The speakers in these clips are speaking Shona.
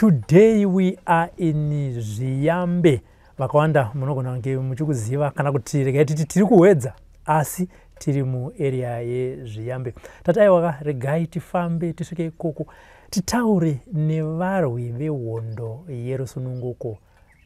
Today we are in Ziyambe. Vakawanda munogona kunge muchikuziva kana kuti regai titi tiri kuHwedza, asi tiri muarea yeZviyambe. Tati aiwaka, regai tifambe tisvike ikoko titaure nevarwi vehondo yerusununguko,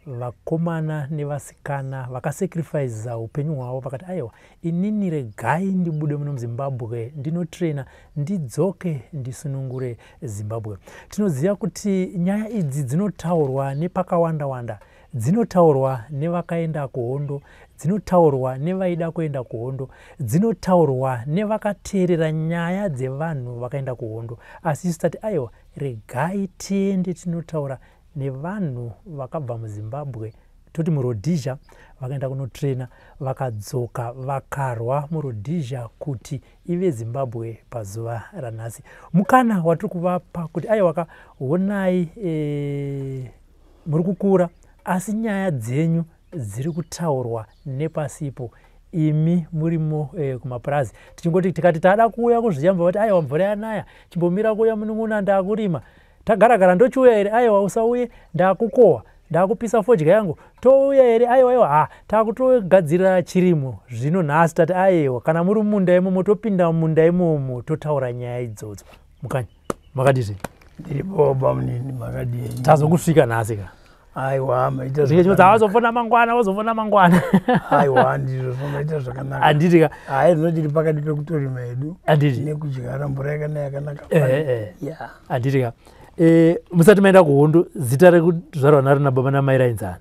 vakomana nevasikana vakasacrifica upenyu hwavo, vakati aiwa, inini regai ndibude muno muZimbabwe, ndinotraina, ndidzoke ndisunungure Zimbabwe. Tinoziva kuti nyaya idzi dzinotaurwa nepakawanda wanda, dzinotaurwa nevakaenda kuhondo, dzinotaurwa nevaida kuenda kuhondo, dzinotaurwa nevakateerera nyaya dzevanhu vakaenda kuhondo, asi isu tati aiwa, regai tiende tinotaura nevanhu vakabva muZimbabwe, toti muRhodesia, vakaenda kunotraina, vakadzoka, vakarwa muRhodesia kuti ive Zimbabwe pazuva ranhasi. Mukana watiri kuvapa kuti aiwaka, honai, muri kukura asi nyaya dzenyu dziri kutaurwa nepasipo, imi murimo kumapurazi. Tichingoti tikati tada kuuya kuZviyamba, vati aiwa, mvura yanaya, chimbomira kuuya munun'una, ndakurima. Tagara gara, ndochiuya here? Aiwa, usauye, ndakukohwa, ndakupisa fodya yangu. Touya here? Aiwa, aiwa, ha, takutogadzirira chirimo. Zvino nhasi tati aiwa, kana muri mumunda imomo, topinda mumunda imomo, totaura nyaya idzodzo. Mukanya, makadizve? Ndiripo bamunini, makadini? Tazokusvika nhasi ka. Aiwa, maita. Azofona mangwana, wazofona mangwana. Aiwa, ndizvo, maita zvakanaka. Handiti ka? Hai, zvinotiri pakati pekutorima hedu. Handiti? Nekudyara, mvura yakanaya yakanaka. Eh. Handiti ka? Musati maenda kuhondo, zita rekuzvarwa naro nababa namai rainzani?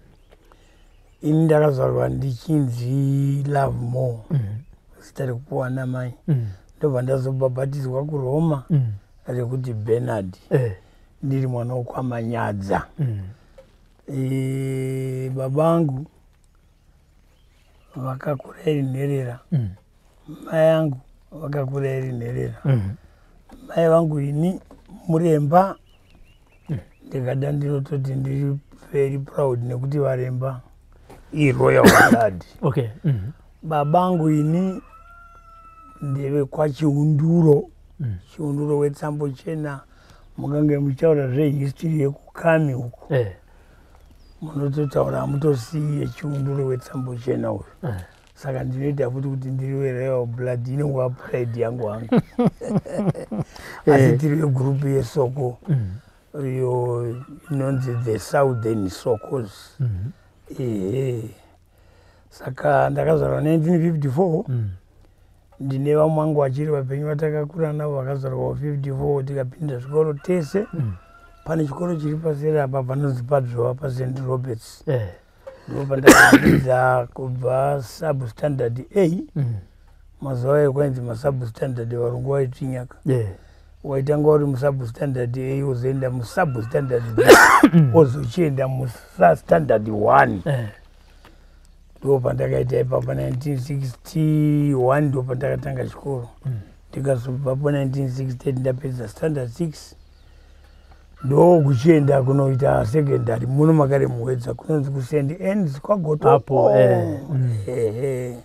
Ini ndakazvarwa ndichinzi Love More, zita rekupuwa namai. Ndobva ndazobhabhatidzwa kuRoma rekuti Bernard. Ndiri mwana wokwaManyadza. Baba angu vakakura iri nherera. Mai angu vakakura iri nherera. Mai vangu ini muremba. Ndikada ndinototi ndiri very proud nekuti varemba iroyal blood. Baba angu ini ndevekwaChiunduro. Chiunduro wetsambo chena. Mukange muchitaura zvehistory yekukami uku, munototaura, hamutosiye Chiunduro wetsambo chena uyu. Saka ndinoita futi kuti ndiri weroyal blood, inongova pride yangu hangu, asi tiri vegurupu yeSoko, iyo inonzi the Southern Sokos. Ehe, saka ndakazvarwa 1954. Ndine vamwe vangu vachiri vapenyu vatakakura navo, vakazvarwa 54, tikapinda zvikoro tese. Pane chikoro chiri paseri apa panonzi paDzvova, paSt Roberts. Ndo pandakadzidza kubva substandard A. Mazuva ayo kwainzi masubstandard, varungu vaitsvinyaka. Waitanga uri musubstandard A, wozoenda musubstandard B, wozochienda musastandard 1. Ndo pandakaita ipapa 1961, ndo pandakatanga chikoro. Ndikazobvapo 1968 ndapedza standard 6, ndokuchienda kunoita secondary muno makare muHwedza, kunonzi kuSt Annes kwaGotopo. Apo. Ehe,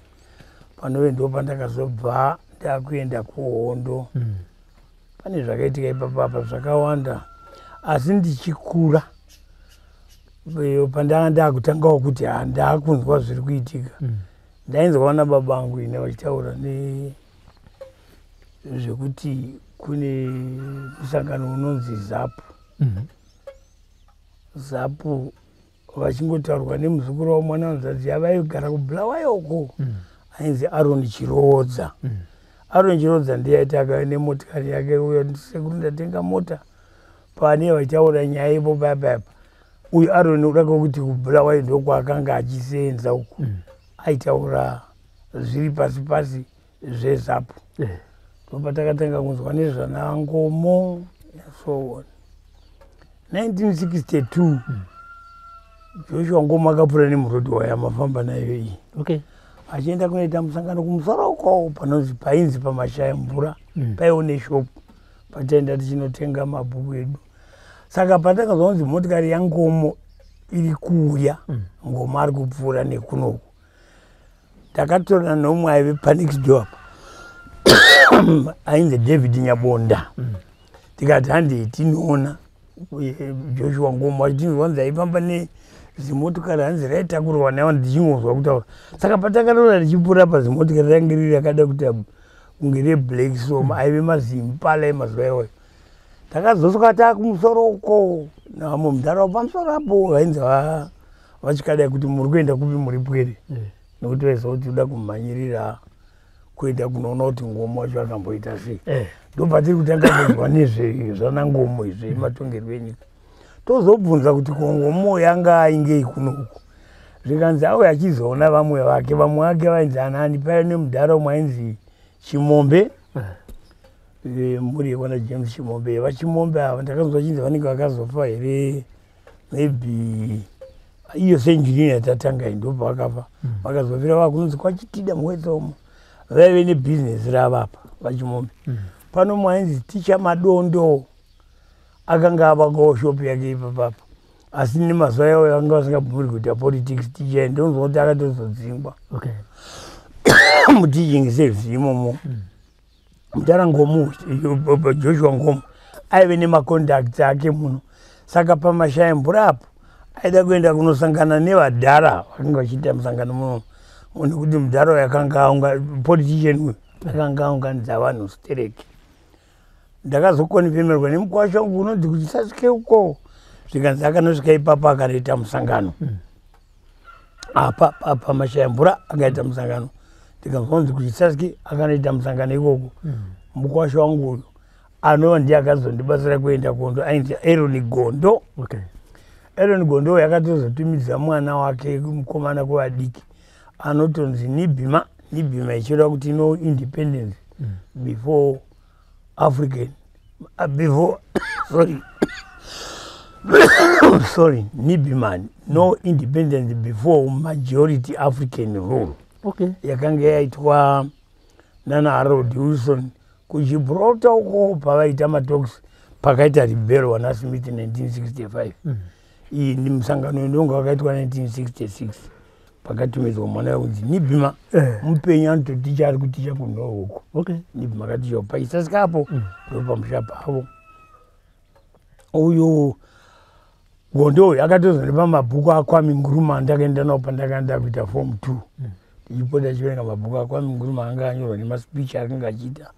panove ndo pandakazobva ndakuenda kuhondo. Pane zvakaitika ipapapa zvakawanda, asi ndichikura iyo pandanga ndakutangawo kuti ha, ndakunzwa zviri kuitika, ndainzwa vana baba vangu ine vachitaura nezvekuti kune musangano unonzi ZAPU. ZAPU vachingotaurwa nemuzukuru wavo, mwana wanzadzi yavaigara kuBulawayo uko, ainzi Aron Chiroodza. Aron Chiroodza ndiye aiti akauya nemotikari yake uyo, "Sekuru, ndatenga mota." Pane vachitaura nyaya ipo paya payapa, uyu Aron uraka kuti kuBulawayo ndokwaakanga achisenza uku. Aitaura zviri pasi pasi zveZAPU. Ndopatakatanga kunzwa nezvanaNkomo and so on. 1962 Joshua Nkomo akapfuura nemurodhi waya mafamba nayo iyi, achienda kunoita musangano kumusoro uko panonzi painzi pamashaya mvura. Paiwo neshopu pataenda tichinotenga mabhuku edu. Saka patakazwa kunzi motikari yaNkomo iri kuuya, Nkomo ari kupfuura nekunoku, takatorana nomwe aive panext door apa ainzi David Nyabonda. Tikati handei tinoona. Joshua Nkomo achinzi wanzi aifamba nezimotokari, hanzi raitakurwa navanhu, ndichingonzwa kutaura. Saka patakarora tichipfuura pazimotokari range riri rakada kuita kunge reblack, so aive mazimpala emazuva iwayo. Takazosvika taakumusoro uko navamwe munharaunda pamusoro apo, vainzi vachikadai kuti muri kuenda kupi muri pwere, nekuti vaiziva kuti toda kumhanyirira kuenda kunoona kuti Nkomo wacho akamboita sei. Ndobva tiri kutanga kunzwa nezvezvana Nkomo izvi, matongerwo enyika. Tozobvunza kuti ko Nkomo yanga aingei kuno uku, zvikanzi auya achizoona vamwe vake. Vamwe vake vainzi anani? Paive nemudhara umwe ainzi Chimombe, mhuri yekwana James Chimombe. VaChimombe ava ndakanzwa chinzi vanenge vakazofa here, maybe iyo century yatatanga iyi ndobva vakafa. Vakazofira vakunonzi kwaChitida muWedza umo, vaive nebhizinesi ravapa VaChimombe. Pano mwainzi Ticha Madondo akanga avakawo shopu yake ipapapa, asi nemazuva iwayo vanga vasingabvumiri kuita politics. Ticha ndonzwa kuti akatozodzingwa muteaching service imomo. Mudhara Nkomo, Joshua Nkomo, aive nemacontacts ake muno, saka pamashaya mvura apo aida kuenda kunosangana nevadhara vakanga vachiita musangano muno, nekuti mudhara uyu akanga aunga politician uyu akanga aunganidza vanhu stereki. Ndakazokonfemerwa nemukwasha wangu unonzi kuti sasvike uko, zvikanzi akanosvika ipapo akanoita musangano apa pamashaya mvura, akaita musangano. Ndikanzwa kunzi kuChisaski akanoita musangano ikoko. Mukwasha wangu uyu anova ndiye akazondibatsira kuenda kuhondo ainzi Aron Gondo. Aron Gondo uyu akatozotumidza mwana wake mukomana kuvadiki anotonzi Nibima. Nibima ichireva kuti no independence before African, before, sorry, sorry, Nibiman, no independence before majority African rule. Yakanga yaitwa nana Harold Wilson kuGibraltar uko pavaita matalks, pakaita rebel wana Smith 1965. Iyi ni musangano indonga wakaitwa 1966, pakatumidzwa mwana wekunzi Nibima. Mupenyu, anototicha, ari kuticha kuNorwalk. Nibima akaticha paIsasikapo, ndo pamusha pavo. Uyu Gondo uyu akatozondipa mabhuku aKwame Nkrumah, ndakaenda nawo pandakaenda kuita form 2, ndichipota chiverenga mabhuku aKwame Nkrumah anga anyorwa nemaspeech akanga achiita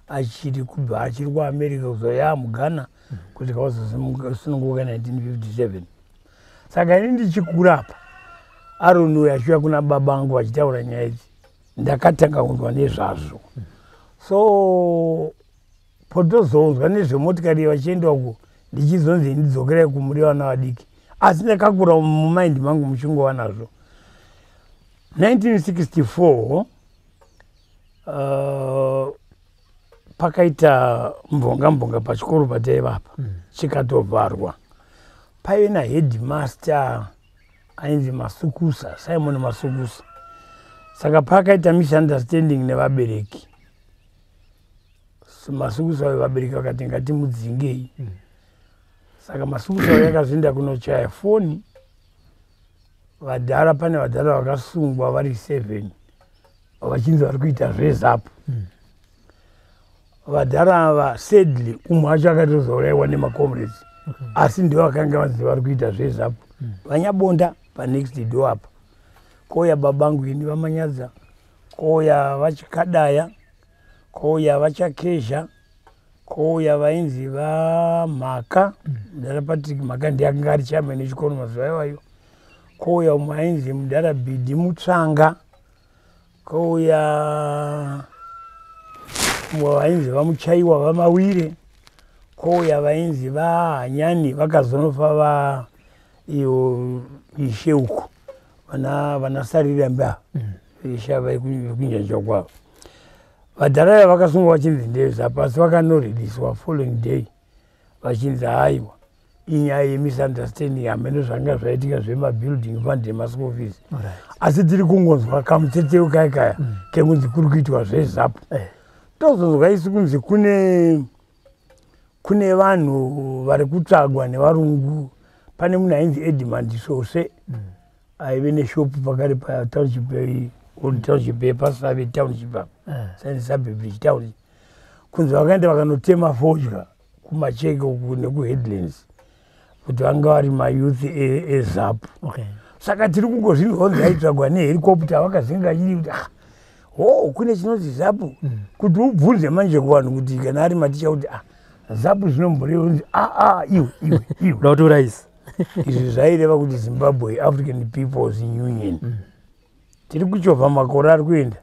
achiri kubva achiri kuAmerica kuzoya muGhana kusvika wazosununguka 1957. Saka ini ndichikura apa, Aroni uyu achiuya kuna baba angu vachitaura nyaya idzi, ndakatanga kunzwa nezvazvo. So potozonzwa nezvemotikari vachienda uko, ndichizonzi ndidzokerai kumuri vana vadiki, asi ndakakura mumind mangu muchingova nazvo. 1964 pakaita mbonga mbonga pachikoro pataivapa, chikatovharwa. Paive naheadmaster ainzi Masukusa, Simon Masukusa. Saka pakaita misunderstanding nevabereki. Masukusa uyo vabereki vakati ngatimudzingei. Saka Masukusa uyo akazoenda kunochaya foni vadhara. Pane vadhara vakasungwa vari seven vachinzi vari kuita zveZAPU. Vadhara ava, sadly, umwe wacho akatozourayiwa nemacomrades, asi ndivo vakanga vanzi vari kuita zveZAPU. VaNyabonda panext door apa, kouya babangu ini VaManyadza, kouya VaChikadaya, kouya VaChakezha, kouya vainzi VaMhaka, mudhara Patrick Mhaka ndiye akanga ari chairman wechikoro mazuva iwayo, kouya umwe ainzi mudhara Bhidhi Mutsvanga, kouya umwe vainzi VaMuchaiwa, VaMawire, kouya vainzi VaHanyani, vakazonofa va iyo ishe uko vana vanasarirambe ishe ava vekunjanjwa kwavo. Vadhara ava vakasungwa vachinzi ndeveZAPU, asi vakanoridiswa following day vachinzi haiwa, inyaya yemisunderstanding, hameno zvanga zvaitika zvemabuilding fund nemaschool fees. Asi tiri kungonzwa kamutseteo kaya kaya kekunzi kuri kuitwa zveZAPU. Tozonzwa isu kunzi kune vanhu vari kutsvagwa nevarungu. Pane munhu ainzi Edmund Sose aive neshopu pakare patownship, old township yepaSave township apa, Save township, kunzi vakaenda vakanotema fodya kuMacheke uku nekuHeadlands. Kuti vanga vari mayouth eZAPU. Saka tiri kungozvinzwa kunzi aitsvagwa nehelicopter, vakazinga chii, kuti ah, ho, kune chinonzi ZAPU. Kuti ubvunze manje kuvanhu kuti kana ari maticha kuti, "Ah, ZAPU zvinomboreva?" Kunzi, "Aa, iwe, iwe, iwe." Uda kuti uraisi. Izvi zvaireva kuti Zimbabwe African Peoples Union. Tiri kuchovha makore ari kuenda.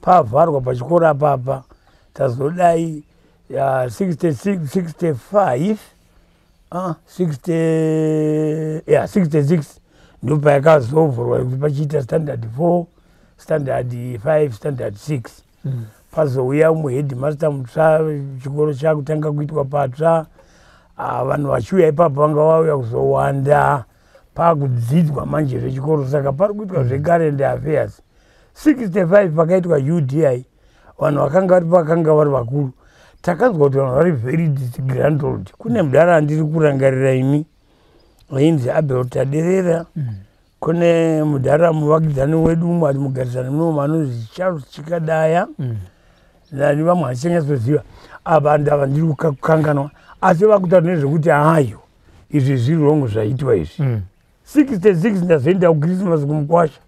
Pavharwa pachikoro apapa, tazodai 66, 65, 60, ya 66 ndopayakazovhurwa kuti pachiita standard 4, standard 5, standard 6. Pazouya muheadmaster mutsva, chikoro chakutanga kuitwa patsva. Vanhu vachiuya ipapo vanga vauya kuzowanda, pakudzidzwa manje zvechikoro. Saka pari kuitwa zvecurrent affairs. 65 pakaitwa UDI, vanhu vakanga vari vakanga vari vakuru. Takanzwa kuti vanhu vari very disgruntled. Kune mudhara andiri kurangarira imi ainzi Abel Taderera. Kune mudhara muvakidzani wedu umwe ari mugarisani munomu anonzi Charles Chikadaya. Nani vamwe handichanyatsoziva apa, ndava ndiri kukanganwa, asi vakutaura nezvekuti hayo, izvi zviri wrong zvaitwa izvi. 66 ndazoenda kuChristmas kumukwasha,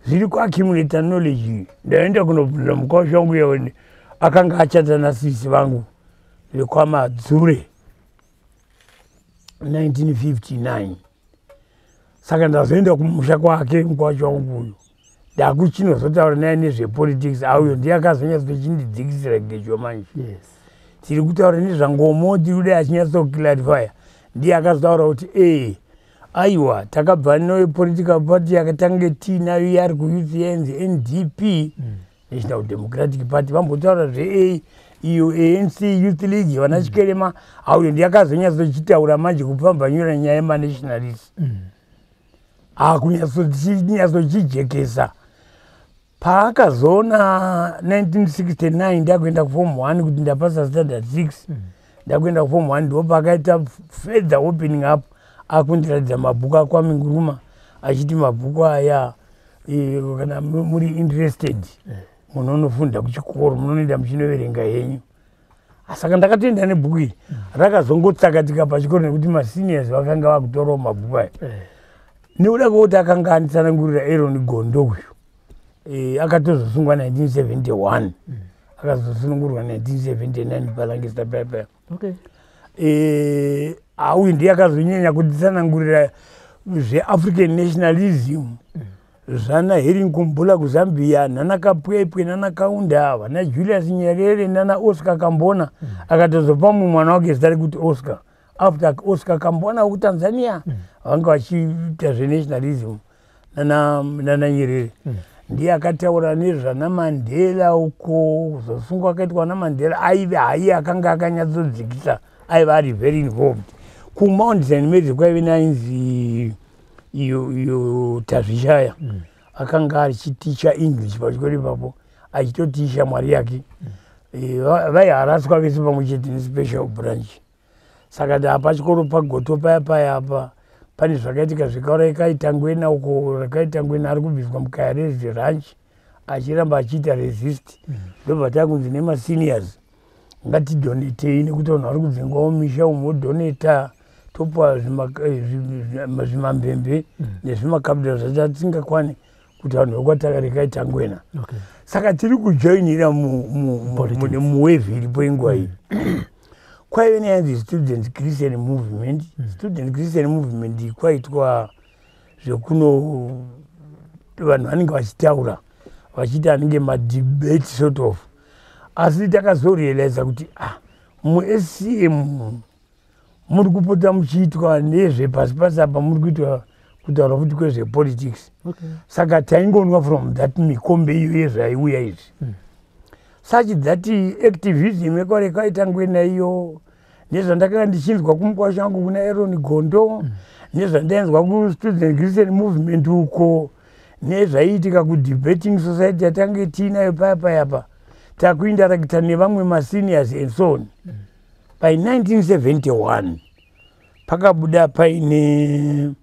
zviri kuaccumulata knowledge iyi. Ndaenda kunobvunza mukwasha wangu yaone akanga achata nasisi vangu vekwaMadzure 1959. Saka ndazoenda kumusha kwake mukwasha wangu uyu, ndakuchinozotaura naye nezvepolitics. Auyo ndiye akazonyatsochindidzikisira gejo manje. Tiri kutaura nezvangomo, tiri kudai, achinyatsoclarifya. Ndiye akazotaura kuti e, aiwa, takabva nepolitical party yakatange tiinayo yari kuyouth yainzi NDP, National Democratic Party. Vambotaura zve iyo ANC Youth League, vana Chikerema. Auyo ndiye akazonyatsochitaura manje kupambanyura nyaya yemanationalist, akunyatsochijekesa. Paakazoona 1969 ndakuenda kuform 1, kuti ndapasa standard 6, ndakuenda kuform 1, ndo paakaita further opening up, akundiratidza mabhuku aKwame Nkrumah, achiti mabhuku aya, kana muri interested, munonofunda kuchikoro, munonoenda muchinoverenga henyu. Saka ndakatoenda nebhuku iri, rakazongotsakatika pachikoro nekuti maseniors vakanga vakutorawo mabhuku aya. Nekuda kwekuti akanga anditsanangurira Aaron Gondo uyu, akatozosungwa 1971, akazosunungurwa 1979 paLancaster paya. Auyu ndiye akazonyanya kutitsanangurira zveAfrican nationalism, zvana Harry Nkumbula kuZambia, nana Kapwepwe, nana Kaunda, vana Julius Nyerere, nana Oscar Kambona. Akatozopa mumwe mwana wake zita rekuti Oscar, after Oscar Kambona wekuTanzania. Vanga vachiita zvenationalism nana Nyerere. Ndiye akataura nezvana Mandela uko kuzosungwa akaitwa naMandela. Aive haiye akanga akanyatsodzikisa, aiva ari very involved. KuMount St Marys kwaive nainzi iyo Tazvishaya, akanga achiticha English pachikoro ipapo, achitoticha mwari yake. Vaiharaswa vese pamwe chete nespecial branch. Saka ndapachikoro paGoto paya paya apa pane zvakaitika zvikauraikaita Ngwena uko, rakaita Ngwena ari kubviswa muKayarezi Ranch, achiramba achiita resist. Ndobva takunzi nemaseniors, ngatidonatei nekuti vanhu vari kudzingwawo misha umu, wodonata topuwa zvimambembe nezvimakabudura zvatatingakwane kuti vanhu vekwatakarekai Ngwena. Saka tiri kujoinira muwave iripo inguva iyi. Kwaive neyanzi Student Christian Movement. Student Christian Movement kwaitwa zvekuno vanhu vanenge vachitaura, vachiita anenge madebate sort of, asi takazorealiza kuti, ah, muSCM muri kupota muchiitwa nezvepasi pasi apa, muri kuitwa kutaura futi kwezvepolitics. Saka taingonwa from that mikombe iyo yezvaiuya izvi. Such that activism yekwarekaita Ngwena iyo, nezvandakanga ndichinzwa kumukwasha wangu kuna Aaron Gondo, nezvandainzwa kuStudent Christian Movement uko, nezvaiitika kudebating society yatange tiinayo paya payapa, takuinteracta nevamwe maseniors and so on. By 1971 pakabuda paine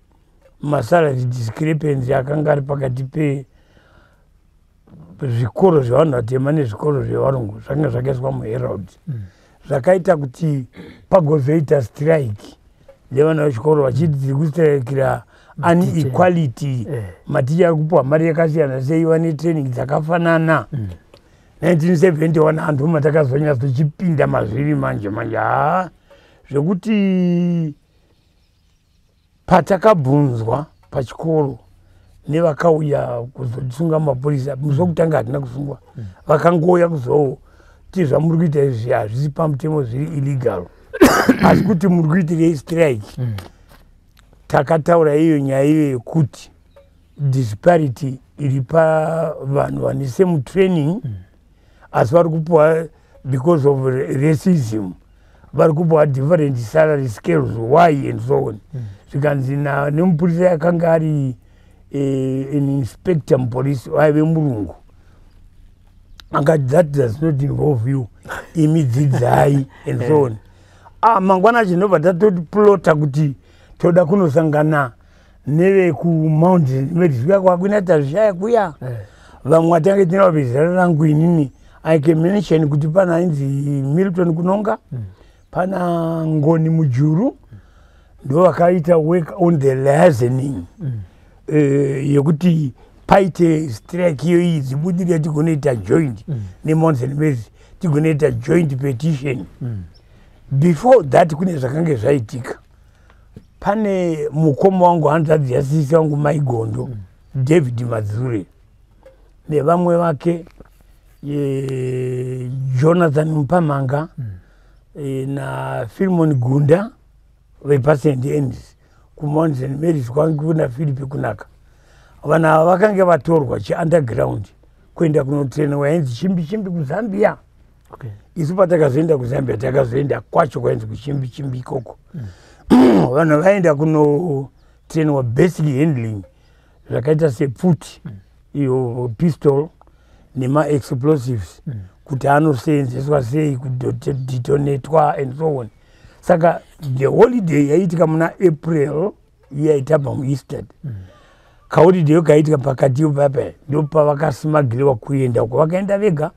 masalary discrepancy akanga ari pakati pezvikoro zvevanhu vatema nezvikoro zvevarungu, zvakanga zvakaiswa muHerald, zvakaita kuti pagozoita strike. Nevana vechikoro vachiti tiri kustrikira unequality, maticha ari kupiwa mari yakasiyana sei, vane training dzakafanana. 1971 antu matakazonyatsochipinda mazviri manje manje. Haa, zvekuti patakabvunzwa pachikoro nevakauya kuzotisunga, mapurisa, musi wekutanga hatina kusungwa. Vakangouya kuzoti zvamuri kuita izvi hazvisi pamutemo, zviri illegal, asi kuti muri kuitirei strike? Takataura iyo nyaya iyo yekuti disparity iri pavanhu vane same training, asi vari kupiwa, because of racism, vari kupiwa different salary scales, why and so on. Zvikanzi nemupurisa yakanga ari an inspector mupolisi, aive murungu, akati, "That does not involve you, imi dzidzai," and so on. Ah, mangwana acho ndobva tatoplota kuti toda kunosangana nevekumount Mary's kuya kwakuina tazvishaya kuya. Vamwe vatange tinavo vezera rangu inini, I can mention kuti pana ainzi Milton Kunonga, pana Ngoni Mujuru, ndo vakaita work on the liaisoning yekuti paite strike iyoyi dzibudirire, tigonoita joint neMount St Mary's, tigonoita joint petition. Before that kune zvakange zvaitika. Pane mukoma wangu, hanzvadzi yasisi wangu Maigondo, David Madzure, nevamwe vake, Jonathan Mupamanga naFilimon Gunda vepaSt Annes. KuMount St Mary's kwange kuna Philip Kunaka. Vanhu ava vakange vatorwa chiunderground kuenda kunotrainwa yainzi Chimbi Chimbi kuZambia. Isu patakazoenda kuZambia, takazoenda kwacho kwainzi kuChimbi Chimbi ikoko. Vanhu vaenda kunotrainwa basic handling, zvakaita sepfuti iyo, pistol, nemaexplosives, kuti anoseenzeswa sei, kudetonatwa and so on. Saka the holiday yaiitika muna April iyaitamba muEaster, kaholiday kaiitika pakati papa, ndo pavakasmuggliwa kuenda uko. Vakaenda vega,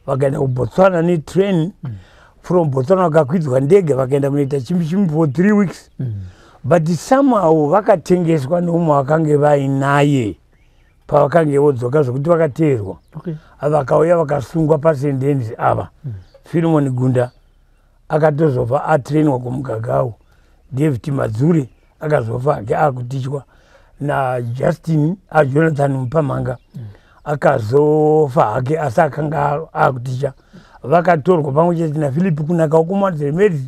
vakaenda kuBotswana netrain. From Botswana vakakwidzwa ndege, vakaenda kunoita Chimbi Chimbi for 3 weeks. But somehow vakatengeswa neumwe vakange vainaye pavakange vodzoka, zvokuti vakateerwa. Vakauya vakasungwa paSt Annes ava. Filimon Gunda akatozofa atrainwa kuMugagao. David Madzure akazofa ake akutichwa naJustin aJonathan Mupamhanga. Akazofa hake, asi akanga akuticha. Vakatorwa pamwe chete naPhilip Kunaka wekuMount St Mary's,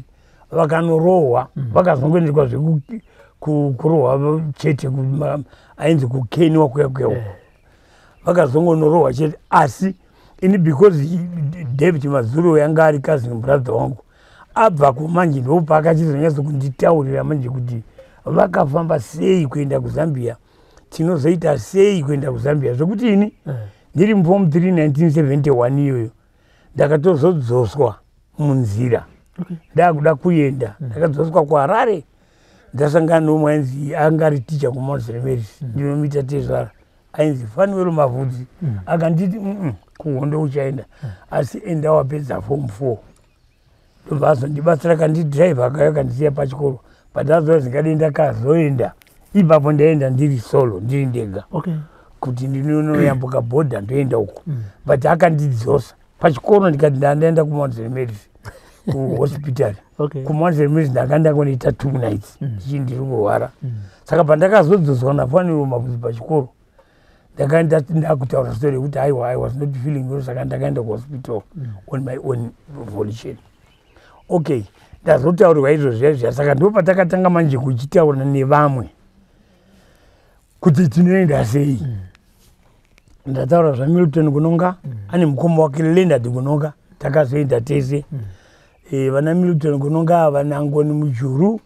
vakanorohwa. Vakazongoendekwa zvekurohwa chete, ainzi kukeniwa kuya kuya uko. Vakazongonorohwa chete. Asi ini, because David Madzure yanga ari cousin brother wangu, abva kumanje ndopaakachizonyatso kunditaurira manje kuti vakafamba sei kuenda kuZambia, tinozoita sei kuenda kuZambia, zvokuti ini ndiri muform 3 1971 iyoyo ndakatozodzoswa munzira. Ndakuda kuenda, ndakadzoswa kuHarare. Ndasangana nomwe ainzi anga ari ticha kuMount St Mary's, ndinomita tezvara, ainzi Fanuel Mavhudzi. Akanditi, Kuhondo uchaenda, asi enda wapedza form 4." Ndobva azondibatsira, kandidhiraivha, akauya kandisiya pachikoro. But azoa zingadi, ndakazoenda ipapo, ndaenda ndiri solo, ndiri ndega, kuti ndinoyambuka bhodha ndoenda uko. But akandidzosa pachikoro, ndikati ndandaenda kuMount St Mary's kuhospital. KuMount St Mary's ndanga ndakonoita 2 nights ndichii ndiri kurwara. Saka pandakazodzoswa naFaniro Mavhudzi pachikoro, ndakaenda ndakutaura story yekuti aiwa, I was not feeling well, saka ndakaenda kuhospital on my own volition. Okay, ndazotaurirwa izvo zviya zviya. Saka ndo patakatanga manje kuchitaura nevamwe kuti tinoenda sei. Ndataura zvaMilton Kunonga, ane mukoma wake Leonard Kunonga. Takazoenda tese. Vana Milton Kunonga, vana Ngoni Mujuru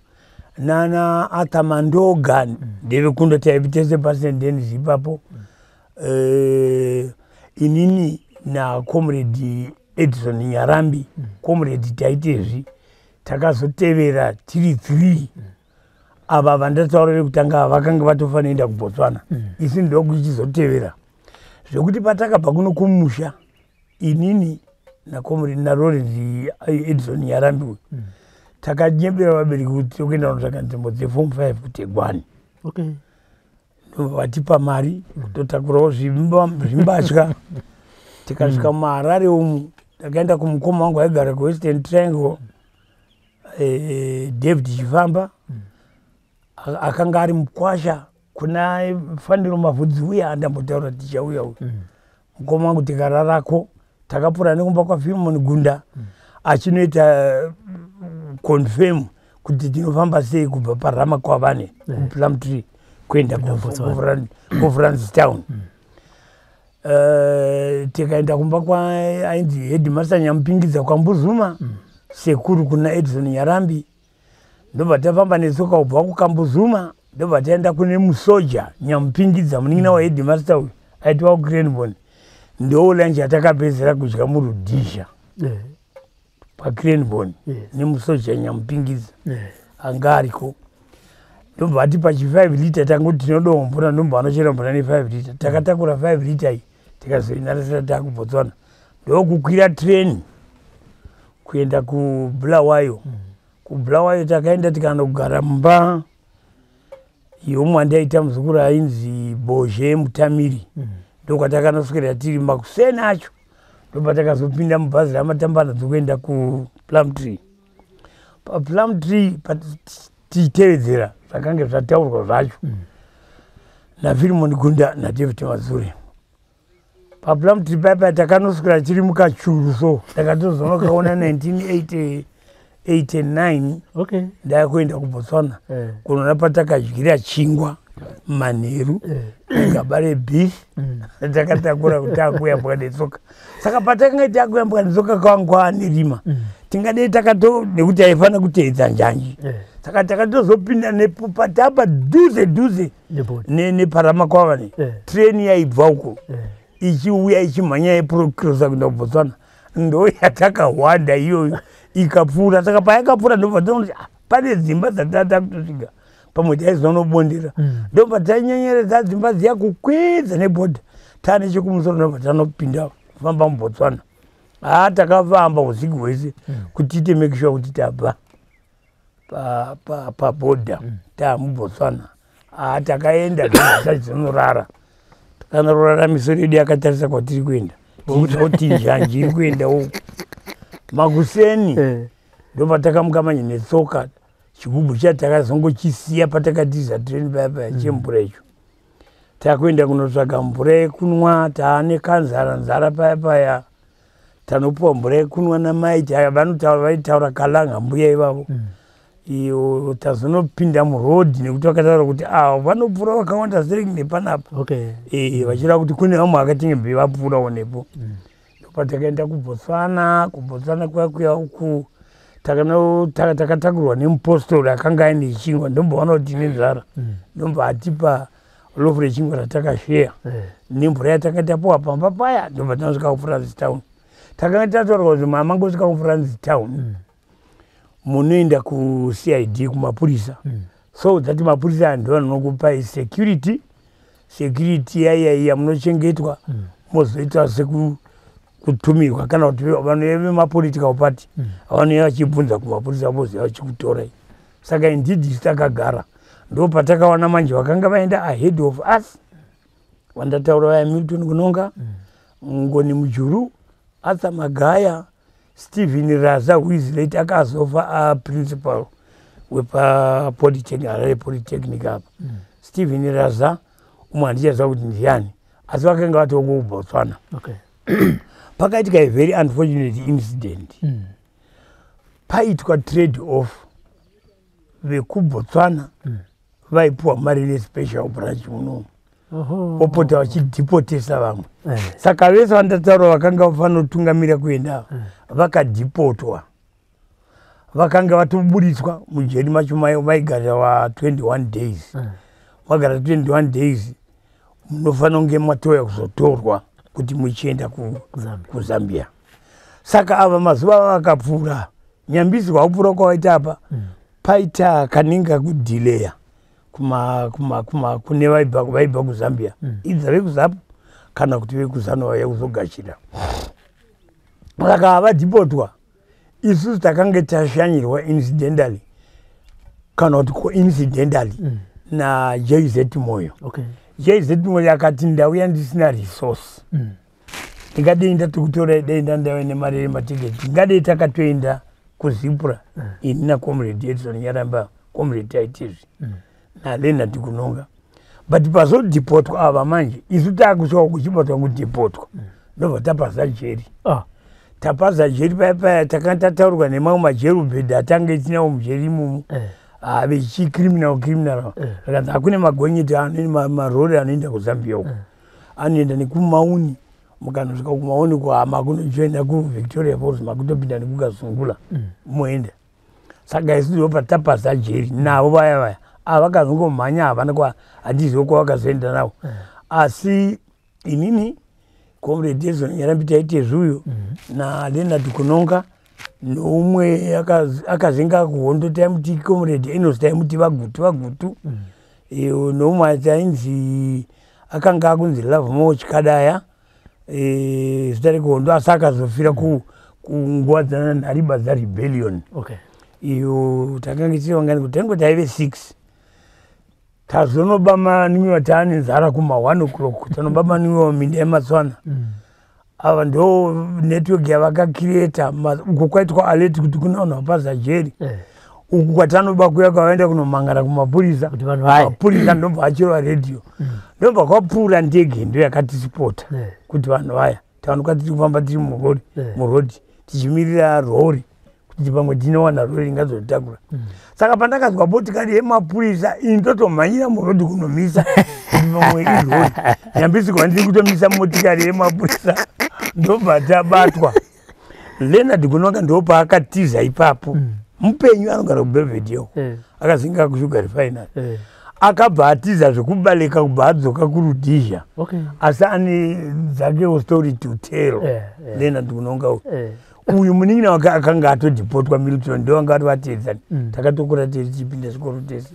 nana Arthur Mandoga ndevekunda, taipi tese paSt Annes ipapo. Inini nacomrade Edison Nyarambi, comrade Taitezvi, takazotevera tiri three. Ava vandataura vekutanga vakanga vatofanira kuBotswana, isi ndokuchizotevera, zvekuti patakabva kuno kumusha, inini nacomrade naLawrence Edison Nyarambi uyu, Takanyebera vabereki kuti tokuenda kunotsvaka nzvimbo dzeform 5 kuTegwani. Vatipa mari, totakurawo zvimbatya. Tikasvika muHarare umu, takaenda kumukoma wangu aigara kuWestern Triangle, David Chifamba, akanga ari mukwasha kuna Faniro Mavhudzi uya andambotaura tichauya uyu. Mukoma wangu tikararako, takapfuura nekumba kwaFilimon Gunda achinoita confirm kuti tinofamba sei kubva paRamakwavane kuPlumtree kuenda kuFrancistown. Tikaenda kumba kwa ainzi headmaster Nyamupingidza kwaMbuzuma, sekuru kuna Edison Nyarambi. Ndobva tafamba netsoka kubva kuKambuzuma, ndobva taenda kune musoja Nyamupingidza, munin'ina waheadmaster uyu aitwa kuCranborne. Ndo lunch yatakapedzera kudya muRhodesia paCranborne nemusoja Nyamupingidza anga ariko. Ndobva atipa chi 5 liter, tangoti tinodawo mvura, ndobva anochera mvura ne5 liter. Takatakura 5 liter iyi, tikazoinarasira takuBotswana. Ndokukwira train kuenda kuBulawayo. KuBulawayo takaenda tikanogara mumba yomwe andaita muzukuru ainzi Bozhe Mutamiri. Ndokwatakanoswera tiri makuseni acho. Ndobva takazopinda mubhazi ramatambana dzokuenda kuPlumtree. PaPlumtree tichitevedzera zvakange zvataurwa zvacho naFilimon Gunda naDavid Madzure. PaPlumtree paipa takanoswera tiri mukachuru, so takatozonokaona 1989. Ndakuenda kuBotswana kunoona patakadyira chingwa manheru negaba rebeef takatakura kuti takuyambuka netsoka. Saka patakanga takuyambuka netsoka kwanga kwaane rima, tingadei takato nekuti aifanira kuteedza njanji. Saka takatozopinda nepo patapa dhuze dhuze nepaRamakwavane. Treni yaibva uko ichiuya ichimhanya yeprocrossa kuenda kuBotswana, ndo yatakahwanda iyoyo ikapfuura. Saka payakapfuura ndobva taona kuti pane dzimba dzatata kutosvika, pamwe taizonobondera. Ndobva tanyenyeredza dzimba dziya kukwidza nebhodha taane chekumusoro, ndobva tanopinda kufamba muBotswana. Haa, takafamba usiku hwese kuti tiite make sure kuti tabva pabhodha taamuBotswana. Haa, takaenda tachizonorara, takanorara misoro yedu yakatarisa kwatiri kuenda, tichiziva kuti njanji iri kuenda uku. Makuseni ndobva takamuka manje netsoka. Chigubhu chiya takazongochisiya patakatiza treni paya paya chemvura icho. Takuenda kunotsvaga mvura yekunwa, taane kanzara nzara paya paya. Tanopiwa mvura yekunwa namai vanotaura, vaitaura Kalanga mbuya ivavo. Iyo tazonopinda murodhi nekuti vakataura kuti ava vanopfuura vakawanda sei nepanapa, vachireva kuti kune vamwe vakatinge mbei vapfuurawo nepo. Ndopatakaenda kuBotswana. KuBotswana kuya kuya uku takatakurwa nemupostori akanga aine chingwa. Ndomboona kuti tine nzara, ndombva atipa loaf rechingwa ratakasheya nemvura yatanga tapiwa pamba paya. Ndobva tanosvika kuFrancistown. Takanga tataurwa kuti mamangosvika kuFrancistown munoenda kuCID, kumapurisa, so that mapurisa ndo anokupai security. Security yaiya munochengetwa, mozoita sekutumirwa kana kuti vanouya vemapolitical party vanouya vachibvunza kumapurisa, voziva vachikutorai. Saka indeed isu takagara, ndo patakawana manje vakanga vaenda ahead of us vandataura vaya, Milton Kunonga, Ngoni Mujuru, Arthur Magaya, Stephen Raza, who is late, akazofa aprincipal wepapolytechnic, Harare Polytechnic apa. Stephen Raza umwe handichaziva kuti ndiani, asi vakanga vatoko kuBotswana. Pakaitika a very unfortunate incident. Paitwa trade off, vekuBotswana vaipiwa mari nespecial branch munomu, vopota vachidhipotesa vamwe. Saka vese vandataura vakanga vafanira kutungamira kuenda vakadhipotwa, vakanga vatoburitswa mujeri macho vaigarira wa 21 days. Vagara 21 days, munofanira kunge matouya kuzotorwa kuti muchienda kuZambia. Saka ava mazuva ava akapfuura, nyambisi kwakupfuura kwavaita apa, paita kanenge kakudhileya kune vaibva kuZambia, idza vekuZapu kana kuti vekuZanu vauya kuzogashira. Saka havadhipotwa. Isusu takange tashanyirwa incidentally, kana kuti coincidentally, naJZ Moyo. JZ Moyo akati, "Ndauya ndisina resource. Ndingadei ndatikutorai, dei ndandauya nemari yematiketi, tingadei takatoenda kuZIPRA, ini naComrade Edson Nyaramba, Comrade Taitizvi naLeonard Kunonga. But pazodhipotwa ava manje, isu taakusvika kuchibatwa kudhipotwa, ndobva tapaza jeri." Tapaza jeri paya paya, takanga tataurwa nemamwe majerubhedhi atange tinawo mujeri imomo, vechicriminal criminal. Zvakanzi hakune magonyeti, marori anoenda kuZambia uko, anoenda nekuMauni. Mukanosvika kuMauni kuhama kunojoina kuVictoria Falls, makutopinda nekuKazungula, moenda. Saka isu ndobva tapaza jeri navo vaya vaya. Ava vakazongomhanya, havana kwa, handizivo kwavakazoenda navo. Asi inini, Comrade Edson Nyarambi Taitezvuyo naLeonard Kunonga noumwe akazenga kuhondo, taimuti Comrade Enos, taimuti Vagutu, Vagutu. Noumwe tainzi akanga akunzi Lovemore Chikadaya, zita rekuhondo, asi akazofira kunguva dzanhariba dzarebellion. Iyo takanga tiri vangani? Kuti tange taive six. Tazonoba manwiwa taane nzara kuma 1 o'clock, tanoba manwiwa muminda yematswana. Ava ndo network yavakacreata. Uko kwaitwa alert kuti kuna vanhu vapaza jeri. Uku kwatanoba kuya, kwavaenda kunomangara kumapurisa. Kuti vanhu vaye. Mapurisa ndobva achirova redhiyo, ndobva kwapfuura ndege, ndo yakatisipota kuti vanhu vaya. Taonekwa tiri kufamba tiri murori, murodhi, tichimirira rori kuti pamwe tinowana rori ingazotitakura. Saka pandakazwa motikari yemapurisa, ini ndotomhanyira murodhi kunomisa kuti pamwe irori. Nyambisirwa, ndiri kutomisa motikari yemapurisa, ndobva tabatwa. Leonard Kunonga ndopaakatiza ipapo. Mupenyu, anogara kuBelvedere. Akazinga kusugar refinery. Akabva atiza zvekubaleka, kubva adzoka kuRhodesia. Asi ane dzakewo story to tell. Leonard Kunonga uyu. Uyu munin'ina wake akanga atodhipotwa, Milton, ndo vanga vatedzani. Takatokura tese, tichipinda chikoro tese.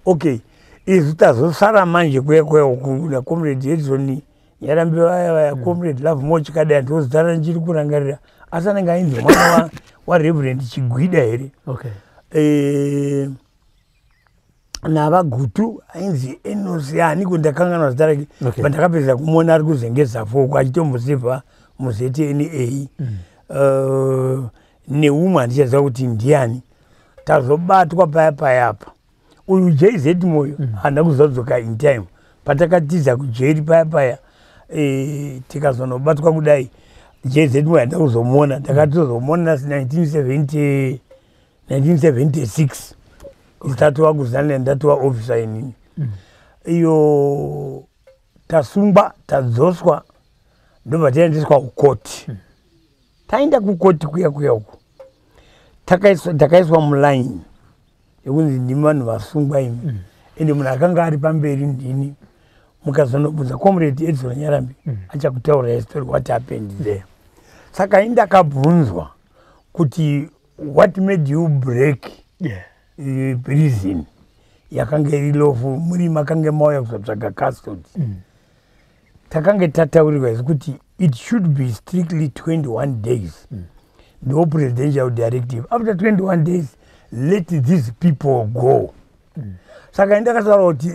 Okay, isu tazosara manje kuya kuya uku naComrade Edson Nyarambi vaya vaya, Comrade Lovemore Chikadaya, ndozita randichiri kurangarira, asi anenge ainzi mwana waReverend Chigwida here? NavaGutu, ainzi Enos aniko, ndakanganwa zita rake. Pandakapedza kumuona ari kuZengeza foko, achitombosevha muZNA. Neumwe handichaziva kuti ndiani. Tazobatwa paya payapa, uyu JZ Moyo haana kuzodzoka in time. Patakatiza kujeri paya paya, tikazonobatwa kudai, JZ Moyo handina kuzomuona. Takatozomuona 1970, 1976, tatova kuZANLA, ndatova officer inini. Iyo tasungwa, tadzoswa, ndobva taendeswa kukoti. Taenda kukoti kuya kuya uku, takaiswa muline yekunzi ndimi vanhu vasungwa imi. Ende munhu akanga ari pamberi ndini. Mukazonobvunza Comrade Edson Nyarambi, achakutaura story what happened there. Saka indakabvunzwa kuti, "What made you break prison yakanga iri lawful, muri makange mauya kuzotsvaga custody?" Takange tataurirwa isu kuti it should be strictly 21 days. Ndo presidential directive: after 21 days, let these people go. Saka indakataura kuti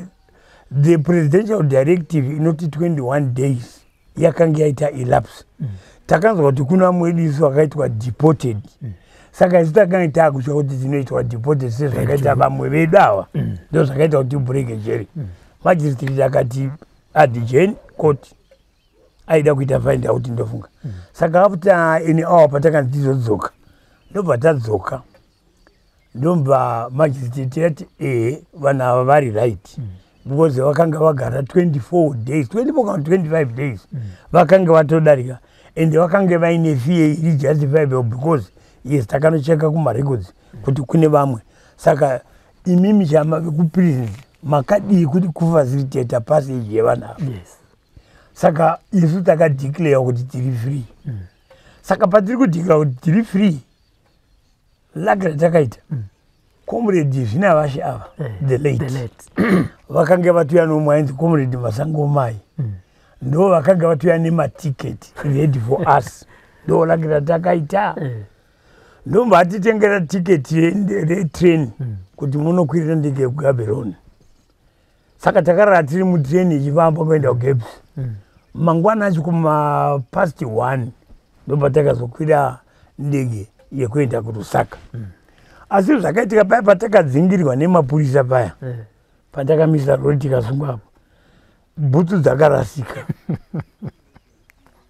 the presidential directive inoti 21 days yakanga yaita elapse. Takanzwa kuti kuna mwedu isu akaitwa deported. Saka isu takanga taakutya kuti tinoitwa deported sezvakaita vamwe vedu ava. Ndo zvakaita kuti tibureke jeri. Magistrate akati adjourn court, aida kuita find out, ndofunga. Saka after an hour, patakanzi tizodzoka, ndobva tadzoka, ndobva magistrate yati, "Ehe, vanhu ava vari right, because vakanga vagara 24 days, 24 kana 25 days, vakanga vatodarika, ende vakange vaine fear iri justifiable, because yes, takanocheka kumarecords kuti kune vamwe. Saka imimi chama vekuprisons makadii kuti kufacilitate passage yevanhu ava?" Saka isu takadeclare kuti tiri free. Saka patiri kudeclare kuti tiri free, luck ratakaita, Comrade Zvinavashe ava, the late, The late. Vakange vatuya nomwe ainzi Comrade Masangomai. Ndo vakanga vatuya nematiketi ready for us. Ndo luck ratakaita. Ndomba atitengera tiketi retrain kuti munokwirira ndege yekuGaborone. Saka takarara tiri mutrain ichifamba kuenda kuGabs. Mangwana acho kuma 1:30 ndobva takazokwira ndege yekuenda kuLusaka. Asi zvakaitika paya patakadzingirwa nemapurisa paya, pandakamisa rori tikasungwa apo, bhutsu dzakarasika.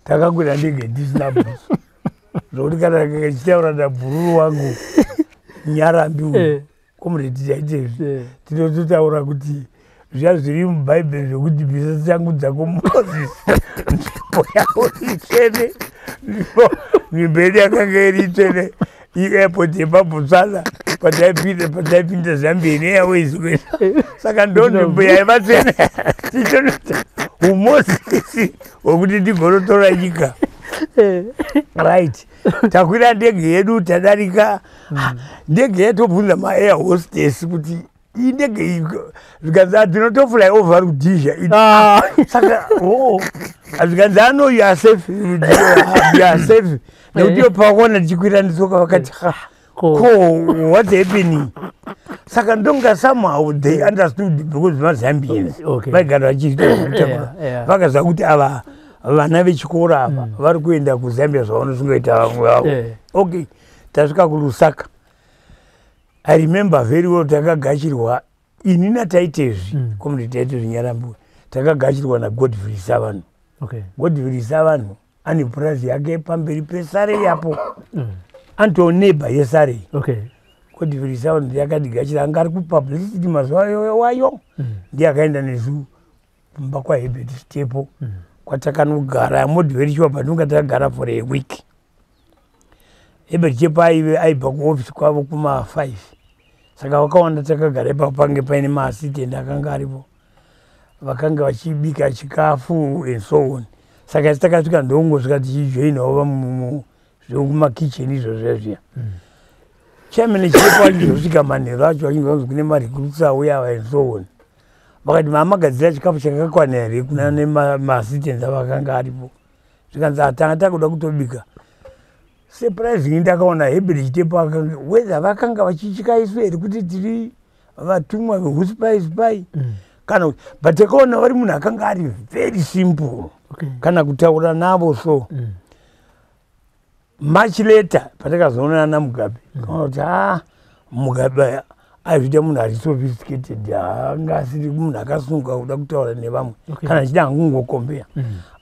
Takakwira ndege tisina bhutsu, zvokuti kana tichitaura nabhururu wangu Nyarambi uyu, comrade Taitezvi, tinototaura kuti zviya zviri mubhaibheri zvekuti bvisa shangu dzako Mozisi, nzvimbo yavo itsvene. Nzvimbo yedu yakanga iri itsvene, iairport yepaBotswana pataipinda Zambia neAirways kuenda, saka ndo nzvimbo yaiva tsvene. Tichitonoita umozisi hwekuti tigonotora nyika. Right, takwira ndege yedu, tadarika ndege yatobvunza maair hostess kuti iyi ndege iyi, zvikanzi tinotofly over Rhodesia. Saka o zvikanzi ano, "You are safe, you are safe," nekuti iyo pavakuona tichikwira netsoka vakati, "Ha, ko what's happening?" Saka ndonga somehow they understood because maZambians vaigara vachiita, vakaziva kuti ava vana vechikoro ava vari kuenda kuZambia zvavanosungaita vamwe vavo. Okay, tasvika kuLusaka. I remember very well, takagashirwa ini naTaitezvi, comrade Taitezvi Nyarambuwe, takagashirwa naGodfrey Savanhu. Godfrey Savanhu ane purazi yake pamberi peSarei apo, antoneighbour yeSarei. Godfrey Savanhu ndiye akatigashira, anga ari kupublicity mazuva wayo. Ndiye akaenda nesu kumba kwaHerbert Stepo kwatakanogara. I'm not very sure, but ndinga takagara for a week. Herbert Chitepo aive aibva kuofisi kwavo kuma5, saka vakawanda takagara ipapo. Pange paine maassistant akanga aripo vakanga vachibika chikafu and so on. Saka isi takasvika ndongosvika tichijoinawo vamwe zvekumakicheni izvo zviya zviya. Chairman Chitepo achizosvika manheru acho, achinzwa kune marecruits auya ava and so on, vakati, "Mamagadzira chikafu chakakwana here kuna nemaassistants avakanga aripo?" Zvikanzi, "Atanga takuda kutobika." Surprising, ndakaona Herbert Chitepo akanga, whether vakanga vachityaisu here kuti tiri vatumwa vehuspy spy kana kuti, but takaona vari munhu akanga ari very simple kana kutaura navo. So much later patakazoonana naMugabe, kaona kuti a Mugabe aizviita munhu ari sophisticated, haanga asiri munhu akasunga kuda kutaura nevamwe kana achida hangungokombeya.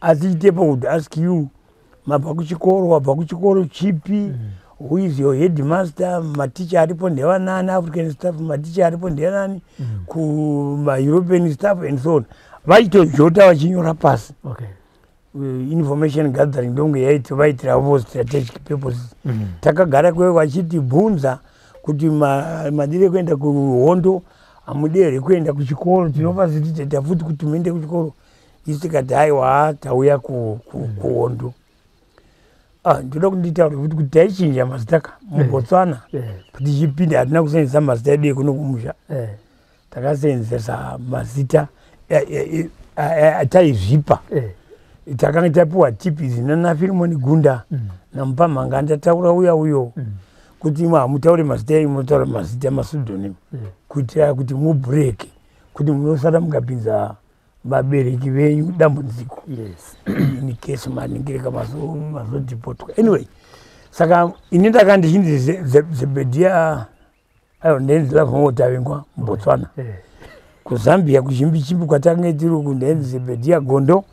Asi Chitepo would ask you, "Mabva kuchikoro, wabva kuchikoro chipi? Who is your headmaster? Maticha aripo ndevanani? African staff maticha aripo ndevanani? KumaEuropean staff?" and so on, vachitojota vachinyora pasi. Information gathering ndonge yaiti vaitira for strategic purposes. Takagara kweyo vachitibvunza kuti madire kuenda kuhondo, hamudi here kuenda kuchikoro? Tinofacilitata futi kuti muende kuchikoro. Isi tikati, "Haiwa, tauya kuhondo." Ah, ndoda kunditaura futi kuti taichinja mazita ka muBotswana. Tichipinda hatina kusenzesa mazita edu ekuno kumusha. Takasenzesa mazita ataizvipa. Takanga tapiwa tipi nanaFilimoni Gunda naMupamhanga ndataura uya uyo kuti imwe hamutauri mazita enyu, munotaura mazita mapseudonym kuitira kuti mubhureke kuti munosara mukapinza vabereki venyu dambudziko in case maningirika mazodhipotwa. Anyway, saka ini ndaka ndichinzi Zebedia, aiwa, ndenzi Lavhongotavingwa muBotswana. KuZambia kuchimbichimbi kwatange tiri uku ndenzi Zebedia Gondo.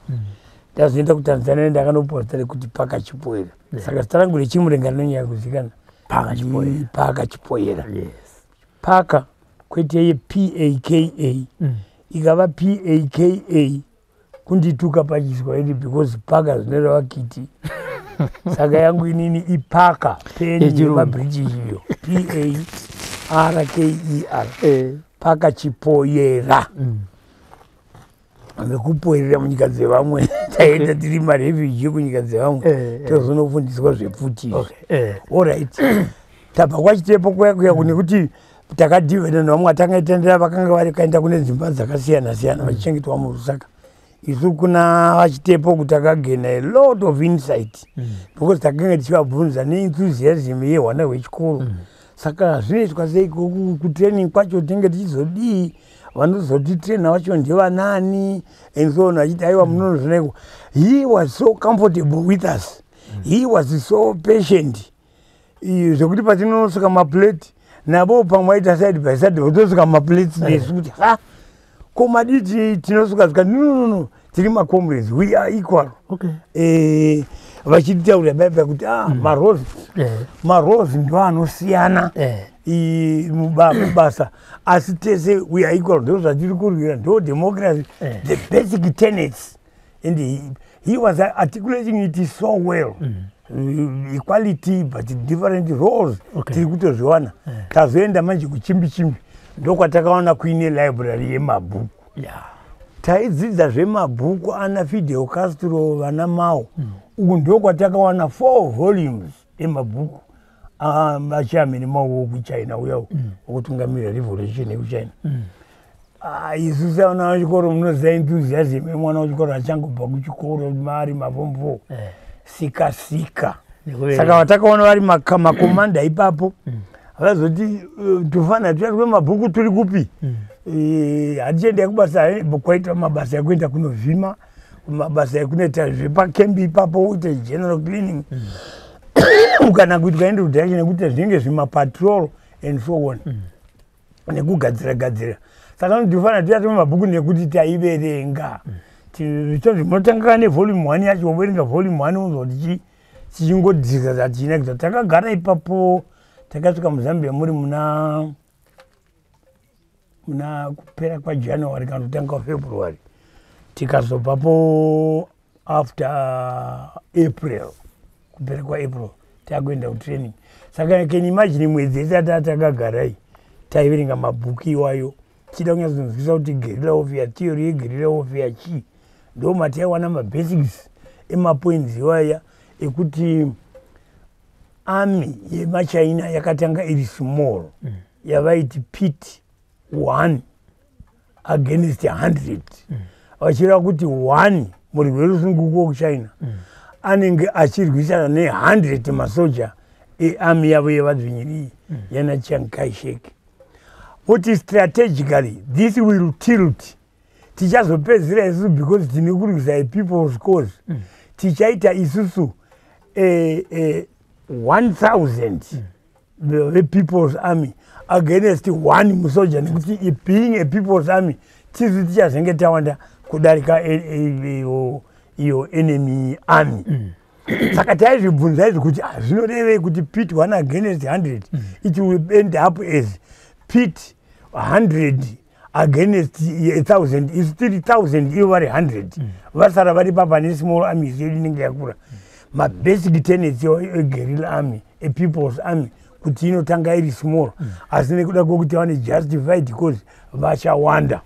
Ndazoenda kuTanzania ndakanoposta rekuti Paka Chipoera. Saka zita rangu rechimurenga rinonyanya kuzikanwa. Paka Chipoera. Paka Chipoera. Paka kwete ye-P A K A. Ikava P A K A kundituka paChiswahili, because paka zvinoreva kiti. Saka yangu inini ipaka peni Yechirungu. yemaBritish iyo, P A R K E R. Paka Chipoyera. Vekupoerera munyika dzevamwe, taenda tiri marefugee kunyika dzevamwe, tozonofundiswa zvepfuti. Alright, tabva kwaChitepo kuya kuya nekuti takadhivhena nevamwe vatangaitendera vakanga vari kaenda kune dzimba dzakasiyana siyana vachichengetwa muRusaka. Isu kuna vaChitepo kuti takagaina a lot of insight because takanga tichivabvunza neenthusiasm yehwana hwechikoro. Saka zvinoitwa sei kutraining kwacho? Tinenge tichizodii? Vanozotitraina vacho ndevanani? And so on. Vachiti, "Aiwa, munonozvinaiko." He was so comfortable with us, he was so patient, zvekuti patinonosuka maplate navo pamwe aita side by side, votosuka maplates nesu, kuti, "Ha, ko maditi tinosuka?" Zika, "No, no, no, tiri macomrades, we are equal." Vachititaurira baibai kuti, ah, maroles, maroles ndo anosiyana mubasa, asi tese we are equal, ndo zvatiri kurwira, ndo democracy, the basic tenets. And he was articulating it so well, equality but different roles. Tiri kutozviwana. Tazoenda manje kuchimbi chimbi, ndokwatakaona kuine library yemabhuku. Taidzidza zvemabhuku ana Fidel Castro, vana Mao. Uku ndokwatakawana four volumes emabhuku achairman Mao wokuChina, uya wokutungamirira revolution yekuChina. Ah, isu sevana vechikoro, munoziva enthusiasm yemwana wechikoro achangobva kuchikoro, mari maform 4, sika sika. Saka vatakaona vari makomanda ipapo vazoti, "Tofanira tuya mabhuku turi kupi? Hatichiendai kubasa." Kwaitwa mabasa ekuenda kunovhima, mabasa ekunoita zvepakembi ipapo, uite general cleaning, kana kuitwa introduction nekuita zvinenge zvimapatrol and so on, nekugadzira gadzira. Saka notifanira tuya mabhuku nekuti taiverenga. Zvitonzi munotanga nevolume 1 yacho, woverenga volume 1, unzwa kuti tichingodzika tatinakidza. Takagara ipapo, takasvika muZambia muri muna kupera kwaJanuary kana kutanga kwaFebruary, tikazobvapo after April, kupera kwaApril, takuenda kutraining. Saka can imagine, mwedzi yese ataa takagarai taiverenga mabhuku iwayo, tichida kunyatsonzwisa kuti guerrilla warfare, theory yeguerrilla warfare chii. Ndo mataiwana mabasics emapoints iwaya ekuti army yemaChina yakatanga iri small, yavaiti pit 1 against 100, vachireva kuti 1 murwi werusununguko wekuChina anenge achirwisana ne100 masoja earmy yavo yevadzvinyiriri yana Chiang Kai Shek. Kuti strategically this will tilt, tichazopedzisira isusu, because tine kurwisa people's cause, tichaita isusu 1000 vepeople's army against one musoja, nekuti being a people's army, tisu tichazenge tawanda kudarika iyo enemy army. Saka taizvibvunza izvi kuti, ah, zvinorevei kuti pit 1 against 100? It will end up as pit 100 against 1000. Isu tiri 1000, ivo vari 100, vasara vari papa nesmall armies yedu inenge yakura. Mabasic tenets eguerrilla army, epeople's army, kuti inotanga iri small, asi nekuda kwekuti vane justified cause vachawanda.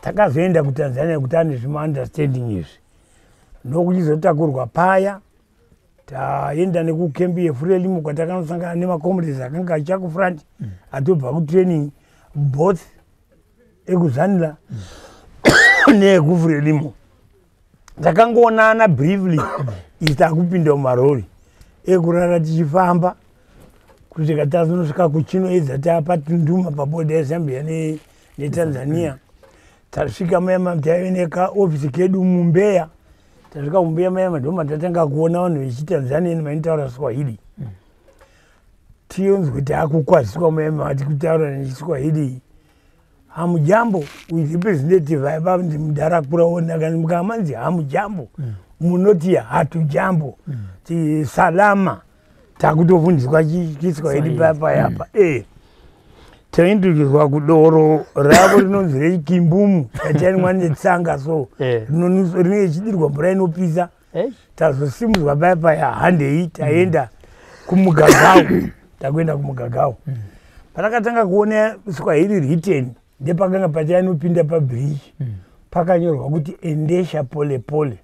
Takazoenda kuTanzania kuti ane zvimaunderstanding izvi, ndokuchizotakurwa paya, taenda nekukembi yeFrelimo, kwatakanosangana nemacomrades akanga achicha kufront, atobva kutraining, both ekuZANLA neekuFrelimo. Takangoonana briefly, isi takupinda mumarori ekurara, tichifamba kusvika tazonosvika kuchinoedza, tapaTunduma, paborder yeZambia neTanzania. Tasvika mayama, taive nekaofisi kedu muMbeya. Tasvika muMbeya mayama, ndoma tatanga kuona vanhu vechiTanzania vainotaura Swahili. Tionzwe taakukwaziswa mayama, vati kutaura nechiSwahili, "Hamujambo." Representative aiva mudhara kuraona, mukamanzi "hamujambo", munoti "hatujambo", "salama". Takutofundiswa chiSwahili papayapa. Taintroducwa kudoro ravo rinonzi rechikimbumu, ratainwa netsanga so, rinenge chidirwa mvura inopisa. Tazosimudzwa payapaya, handei, taenda kumugagao. Takuenda kumugagao, patakatanga kuona Swahili written ndepakanga patainopinda pabridge, pakanyorwa kuti "endesha pole pole",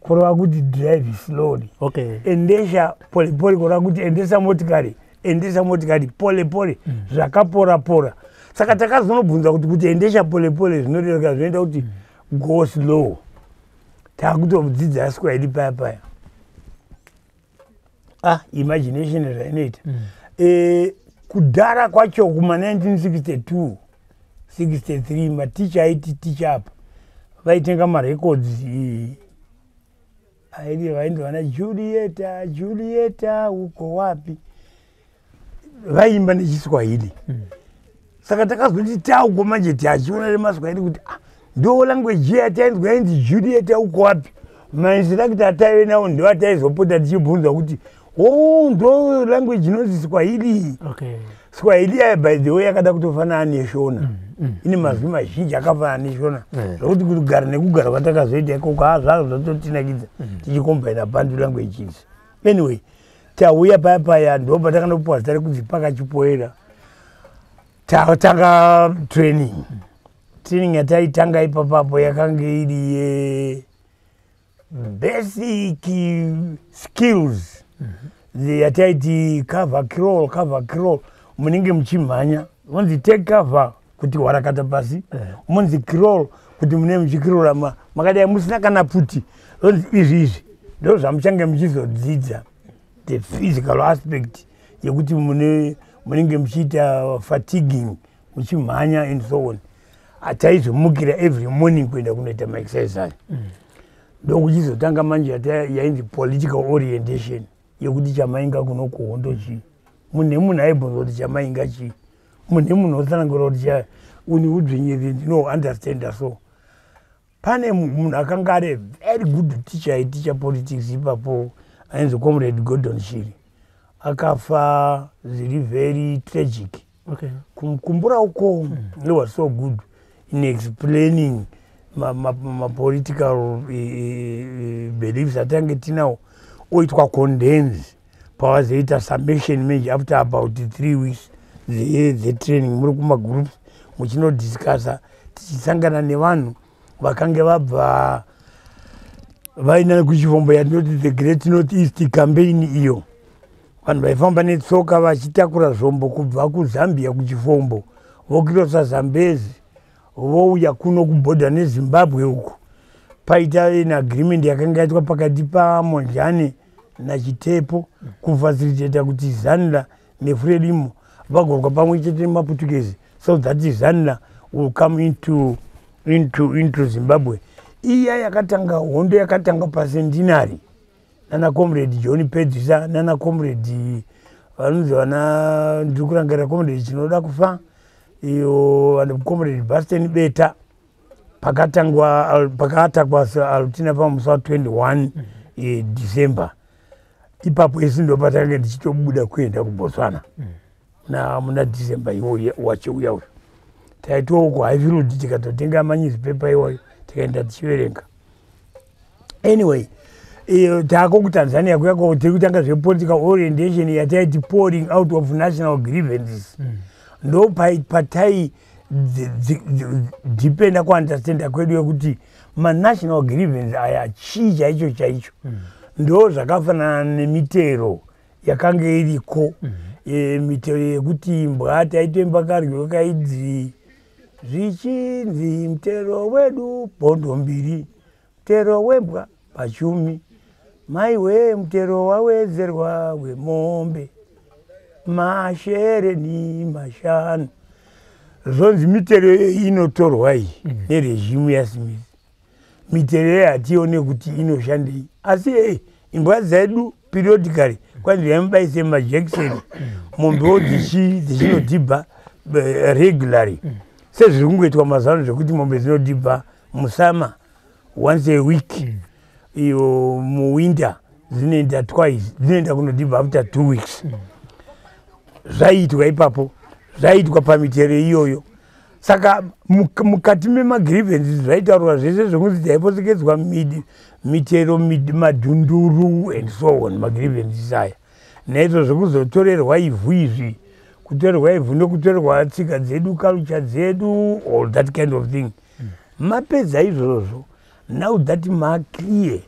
kureva kuti drive slowly. Endesha pole pole kureva kuti endesa motikari, endesa motikari pole pole, zvakapora pora. Saka takazonobvunza kuti endesha pole pole zvinoreva, zvinoita kuti go slow. Takutodzidza Swahili paya paya. Ah, imagination zvainoita. Kudhara kwacho kuma 1962 63, maticha aiti ticha apa vaitenga marecords airi vainzi vana "Julieta, Julieta, uko wapi", vaimba nechiSwahili. Saka takazoti tauko manje tiachiona nemaSwahili kuti, ah, ndo language yatainzwa yainzi "Julieta, uko wapi". Mainstructor ataive nawo ndo ataizopota tichibvunza kuti, "O, ndo language inonzi Swahili." Swahili aya, by the way, yakada kutofanana neShona. Ine mazwi mazhinji akafanana neShona, zvokuti kugara nekugara kwatakazoita ikoko, ha, zvazvo zvatotinakidza tichikombaina Bantu languages. Anyway, tauya paya paya, ndo patakanopuwa zita rekunzi Pakachipoera. Tatanga training. Training yataitanga ipapapo yakanga iri yebasic skills yataiti cover crawl. Cover crawl, munenge muchimhanya, munzi take cover kuti warakata pasi, munzi crawl kuti mune muchikirora makadai musina kana puti. Zonzi izvi izvi ndo zvamuchange muchizodzidza, the physical aspect yekuti mune munenge muchiita fatiguing, muchimhanya and so on. Taizomukira every morning kuenda kunoita maexercise. Ndokuchizotanga manje yainzi political orientation, yekuti chamainga kuno kuhondo chii. Munhu nemunhu aibvunza kuti chamainga chii, munhu nemunhu otsanangura kuti uni udzvinyiriri ndinoundestanda. So pane munhu akanga ari very good teacher aiticha politics ipapo, ainzi Comrade Gordon Shiri. Akafa zviri very tragic. Kumukumbura uko. He was so good in explaining mapolitical beliefs atange tinawo, oitwa condense pavazoita summation manje after about 3 weeks dzetraining, muri kumagroups muchinodiscussa, tichisangana nevanhu vakange vabva vaina kuchivombo yatinoti the Great North East Campaign iyo, vanhu vaifamba netsoka vachitakura zvombo kubva kuZambia kuChifombo, vokirosa Zambezi, vouya kuno kubhodha neZimbabwe uku. Paita agreement yakanga yaitwa pakati paMonjane naChitepo kufacilitata kuti ZANLA neFrelimo vagorwa pamwe chete nemaPutukezi, so that ZANLA will come into Zimbabwe. Iya yakatanga hondo yakatanga paCentenary nana Comrade John Pedzisa, nana Comrade vanonzi vana, ndiri kurangarira Comrade Chinoda Kufa iyo, vanhu Comrade Basten Beta, pakatangwa pakatakwa Albertina pamusi wa21 December ipapo. Isi ndo patange tichitobuda kuenda kuBotswana na muna December iwo wacho uya uyo. Taitowo kuHighfield, tikatotenga manewspaper iwayo, tikaenda tichiverenga. Anyway, iyo taako kuTanzania kuyako, tiri kutanga zvepolitical orientation yataiti pouring out of national grievances. Ndo patai dependa kuundestanda kwedu yekuti manational grievance aya chii chaicho chaicho. Ndo zvakafanana nemitero yakanga iriko. Mitero yekuti imbwa, taitoimba karwiyo kaidzi zvichinzi, "Mutero wedu bhondo mbiri, mutero wembwa pachumi, maiwe, mutero wawedzerwa wemombe mashereni 5." Zvonzi mitero inotorwa iyi neregime yaSmith, mitero iyi hatione kuti inoshandei, asi ei imbwa dzedu periodically kwanzi yaimubaise majekiseni, mombewo dzichinodhibha regularly, sezviri kungoitwa mazuva ano zvekuti mombe dzinodhibha musummer once a week, iyo muwinter dzinoenda twice, dzinoenda kunodhibha after 2 weeks. Zvaiitwa ipapo, zvaiitwa pamitero iyoyo. Saka mukati memagrievances zvaitaurwa zvese zvokunzi taiposekedzwa mitero, madhunduru and so on, magrievances aya. Naizvo zvekuzotorerwa ivhu izvi, kutorerwa ivhu nekutorerwa tsika dzedu, culture dzedu, all that kind of thing. Mapedza izvozvo, now that maclear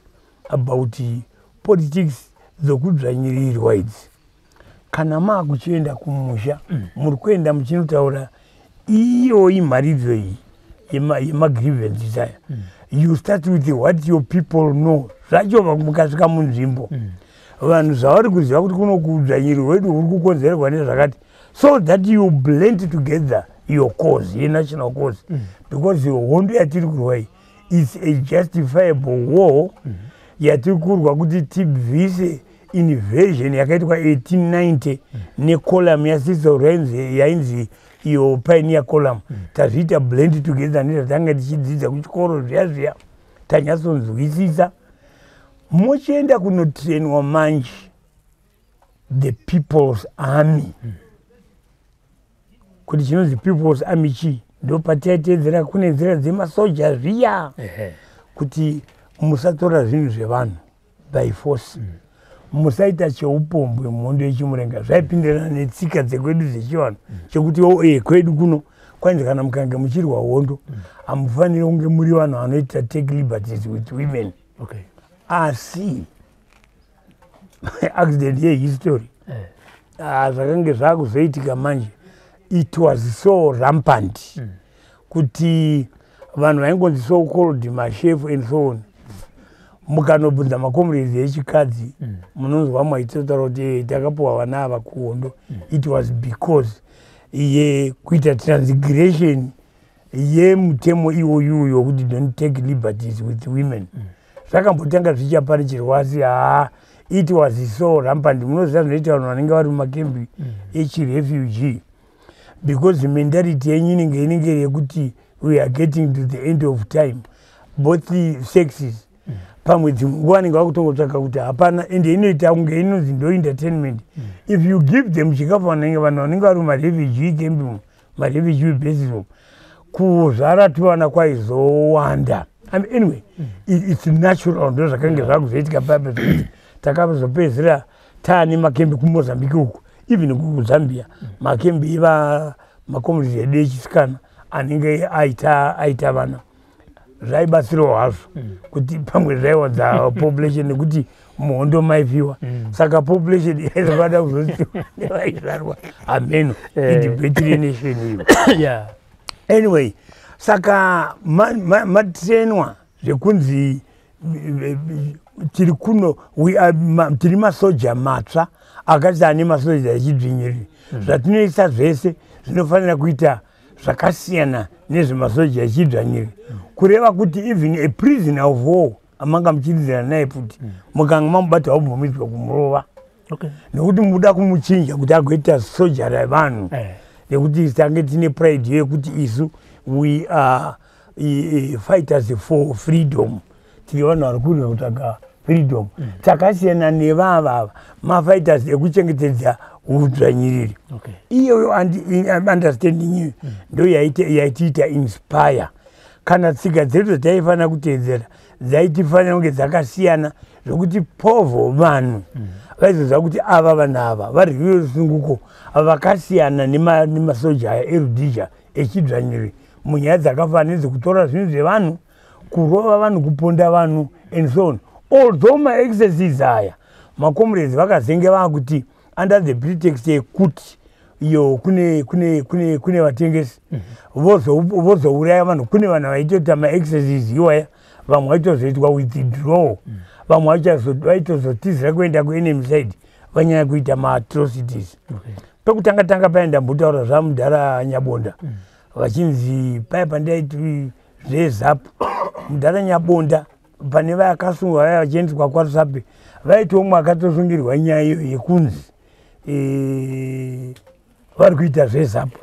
about politics dzokudzvanyirirwa idzi, kana maakuchienda kumusha, muri kuenda muchinotaura iyoyi mharidzo iyi yemagrievances aya. You start with what your people know. Zvacho mukasvika munzvimbo, vanhu zvavari kuziva kuti kuno kudzvanyiri hwedu huri kukonzerwa nezvakati, so that you blend together your cause, yenational cause, because hondo yatiri kurwa iyi is a justifiable war yatiri kurwa kuti tibvise invasion yakaitwa 1890 necolumn yaCecil Rhodes yainzi iyo Pioneer Column. Tazviita blend together nezvatanga tichidzidza kuchikoro zviya zviya, tanyatsonzwisisa, mochienda kunotrainwa manje the People's Army. Kuti chinonzi People's Army chii? Ndo pataitedzera kune nzira dzemasoja zviya, kuti musatora zvinhu zvevanhu by force, musaita cheupombwe muhondo yechimurenga. Zvaipindirana netsika dzekwedu dzechivanhu, chekuti kwedu kuno kwanzi kana mukange muchirwa hondo, hamufaniri kunge muri vanhu vanoita take liberties with women. Asi accident yehistory, zvakange zvaakuzoitika manje, it was so rampant kuti vanhu vaingonzi so called mashefu and so on, mukanobvunza macomrades echikadzi, munonzwa mwaitotaura kuti takapiwa vana ava kuhondo. It was because yekuita transgression yemutemo iwoyu wokuti don't take liberties with women. Zvakambotanga zvichaparichirwa, asi haa, it was so rampant. Munoziva zvinoita vanhu vanenge vari mumakembi echirefugee, because mentality yenyu inenge iri yekuti we are getting to the end of time, both sexes. Pamwe dzimwe nguva vanenge vakutongotsvaka kuti hapana, ende inoita kunge inonzi ndo entertainment. If you give them chikafu, vanenge vanhu vanenge vari mumarefugee camp, marefugee basis umu, kuzvara tuvana kwaizowanda. I mean, anyway, it's natural. Ndo zvakange zvakuzoitika pape zvekuti takazopedzisira taane makembi kuMozambique uku, even kuZambia, makembi eva macommunity edu echisikana anenge aita vana. Zvaibatsirawo hazvo kuti pamwe zvaiwadza population, nekuti muhondo maifiwa, saka population yaizofana kuzosiwa nevaizvarwa. Hameno, idebate renation iyo. Anyway, saka matrainwa zvekunzi tiri kuno, tiri masoja matsva akati ane masoja echidzvinyiriri. Zvatinoisa zvese zvinofanira kuita zvakasiyana nezvemasoja echidzvanyiriri, kureva kuti even a prisoner of war amanga muchiridzana naye futi, mukanga mamubata, wabvumidzwa kumurova, nekuti muda kumuchinja kuti agoita soja revanhu, nekuti tange tine pride yekuti isu we are fighters for freedom, tiri vanhu vari kurwa kutsvaga freedom. Takasiyana nevavava mafighters ekuchengetedza udzvanyiriri. Iyoyo understanding iyo ndo yaitiita inspire. Kana tsika dzedu dzataifanira kuteedzera dzaitifanira kunge dzakasiyana, zvokuti povho vanhu vaizoziva kuti ava vanhu ava varwiri rusununguko vakasiyana nemasoja aya erudhija echidzvanyiriri munyaya dzakafanana nedzekutora zvinhu zvevanhu, kurova vanhu, kuponda vanhu and so on. Although maexercise aya, macomrades vakazenge vakuti under the pretext yekuti iyo kune vatengesi, vozouraya vanhu. Kune vanhu vaitoita maexercise iwaya, vamwe vaitozoitwa withdraw, vamwe vaitozotizira kuenda kuenemy side, vanyanya kuita maatrocities. Pekutanga tanga paya ndambotaura zvamudhara Nyabonda, vachinzi paya pandaiti zveZAPU, mudhara Nyabonda pane vakasungwa vaya vachiendeswa kwaRusape, vaiti umwe akatosungirwa nyaya iyo yekunzi vari kuita zveZAPU.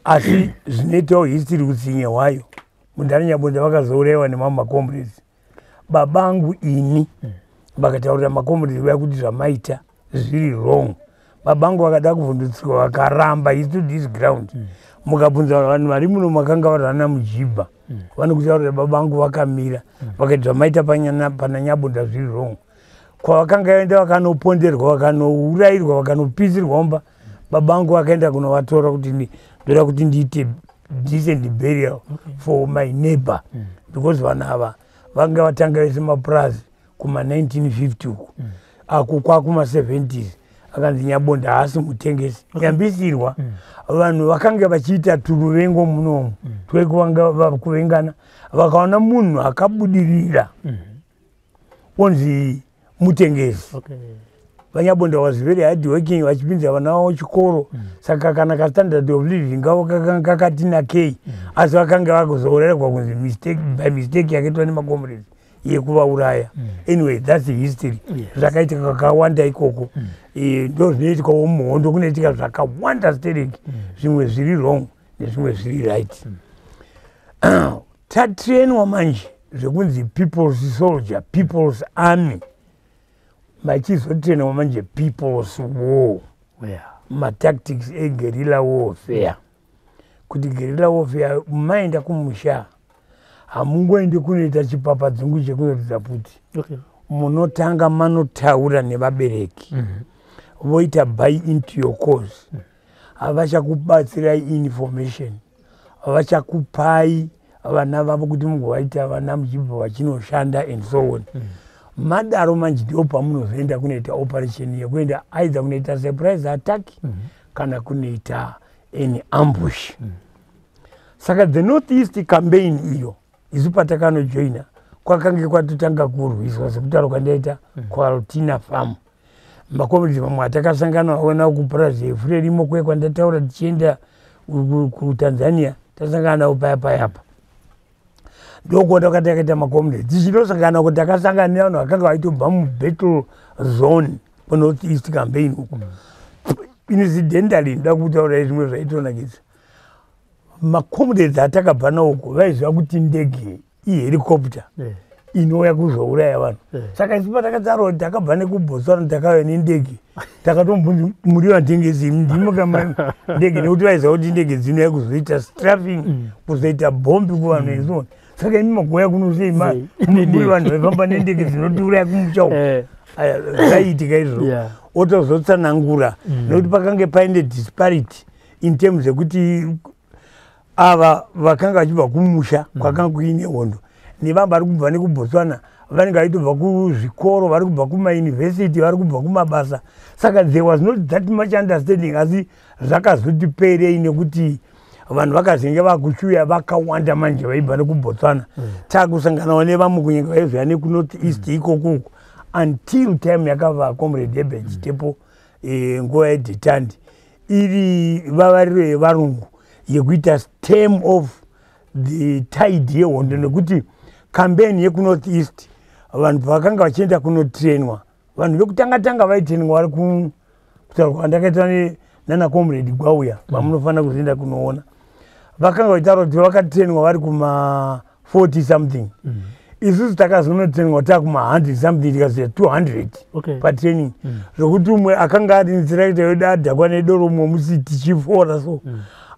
Asi zvinoitawo history utsinye hwayo, mudhara Nyabonda vakazourayiwa nemamwe macomrades. Babangu ini vakataurira macomrades vaya kuti zvamaita zviri wrong. Babangu vakada kuvhundutsirwa, vakaramba. He stood his ground. Mukabvunza vanhu vari muno makanga vari vana mujibha, vanokutaurira babangu vakamira vakati zvamaita pana Nyabonda zviri wrong. Kwavakanga vaenda vakanoponderwa, vakanourayirwa, vakanopisirwa mumba. Babangu vakaenda kunovatora kuti ndoda kuti ndiite decent burial for my neighbor, because vanhu ava vanga vatanga vese mapurazi kuma1950 uku, aku kwakuma70s. Akanzi Nyabonda haasi mutengesi. Nyambisirwa, vanhu vakange vachiita turuvengo munomu twekuvengana, vakaona munhu akabudirira onzi mutengesi. VaNyabonda was very hard working, vachipinza vana vavo chikoro, saka kana kastandard of living kavo kakanga kakati nakei, asi vakanga vakuzourayirwa kunzi mistake, by mistake yakaitwa nemacomrades yekuvauraya. Anyway, that's the history. Zvakaitika kakawanda ikoko. Ndo zvinoitikawo muhondo, kunoitika zvakawanda stereki, zvimwe zviri wrong nezvimwe zviri right. Tatrainwa manje zvekunzi people's soldier, people's army, machizotrainwa manje people's war, matactics eguerrilla warfare, kuti guerrilla warfare, maenda kumusha, hamungoendi kunoita chipapadzungu chekunoridza pfuti. Munotanga manotaura nevabereki, voita buy into your cause. Havachakubatsirai information, vachakupai vana vavo kuti mugovaita vana muchibva vachinoshanda and so on. Madaro manje ndipo pamunozoenda kunoita operation yekuenda either kunoita surprise attack kana kunoita an ambush. Saka the North East campaign iyo, isu patakanojoina kwakange kwatotanga kurwiswa, sekutaura kwandaita, kuAltina Farm. Macomrades mamwe atakasangana ona kupurazi yeFrelimo kwe kwandataura, tichienda kuTanzania, tasangana navo paya payapa, ndokuona kwatakaita macomrades tichitosangana kuti takasangana nevanhu vakanga vaitobva mubattle zone kuNorth East campaign uku. Incidentally, ndoda kutaurai zvimwe zvaitonakidza. Macomrades atakabva nawo uko vaiziva kuti ndege ihelicopter inouya kuzouraya vanhu. Saka isu patakataura kuti takabva nekuBotswana, takauya nendege, takatombunzi muri vatengesi, ndimo kama ndege, nekuti vaiziva kuti ndege dzinouya kuzoita strafing, kuzoita bhombi kuvanhu and so on. Saka imi makuuya kuno sei muri vanhu vaifamba nendege dzinotiuraya kumusha uku? Aya, zvaiitika izvo. Otozotsanangura nekuti pakange paine disparity in terms yekuti ava vakanga vachibva kumusha kwakanga kuine hondo nevamwe vari kubva nekuBotswana, vanenge vaitobva kuzvikoro, vari kubva kumayunivhesiti, vari kubva kumabasa. Saka there was not that much understanding, asi zvakazoti perei nekuti vanhu vakazenge vakuchiuya vakawanda manje vaibva nekuBotswana. Taakusanganawo nevamwe kunyange vaizouya nekuNorth East ikokuku, until time yakava Comrade Herbert Chitepo, nguva yedetente, iri vavariro yevarungu yekuita stem off the tide yehondo, nekuti campaign yekuNorth East, vanhu pavakanga vachienda kunotrainwa, vanhu vekutanga tanga vaitrainwa vari kutaura kwandakaita nana Comrade Gwauya, vamunofanira kuzoenda kunoona, vakanga vachitaura kuti vakatrainwa vari kuma 40 something. Isusu takazonotrainwa taakuma 100 something, tikazoita 200 patraining, zvokuti umwe akanga ari instructor wedu adhakwa nedoro umwe musi tichifora so,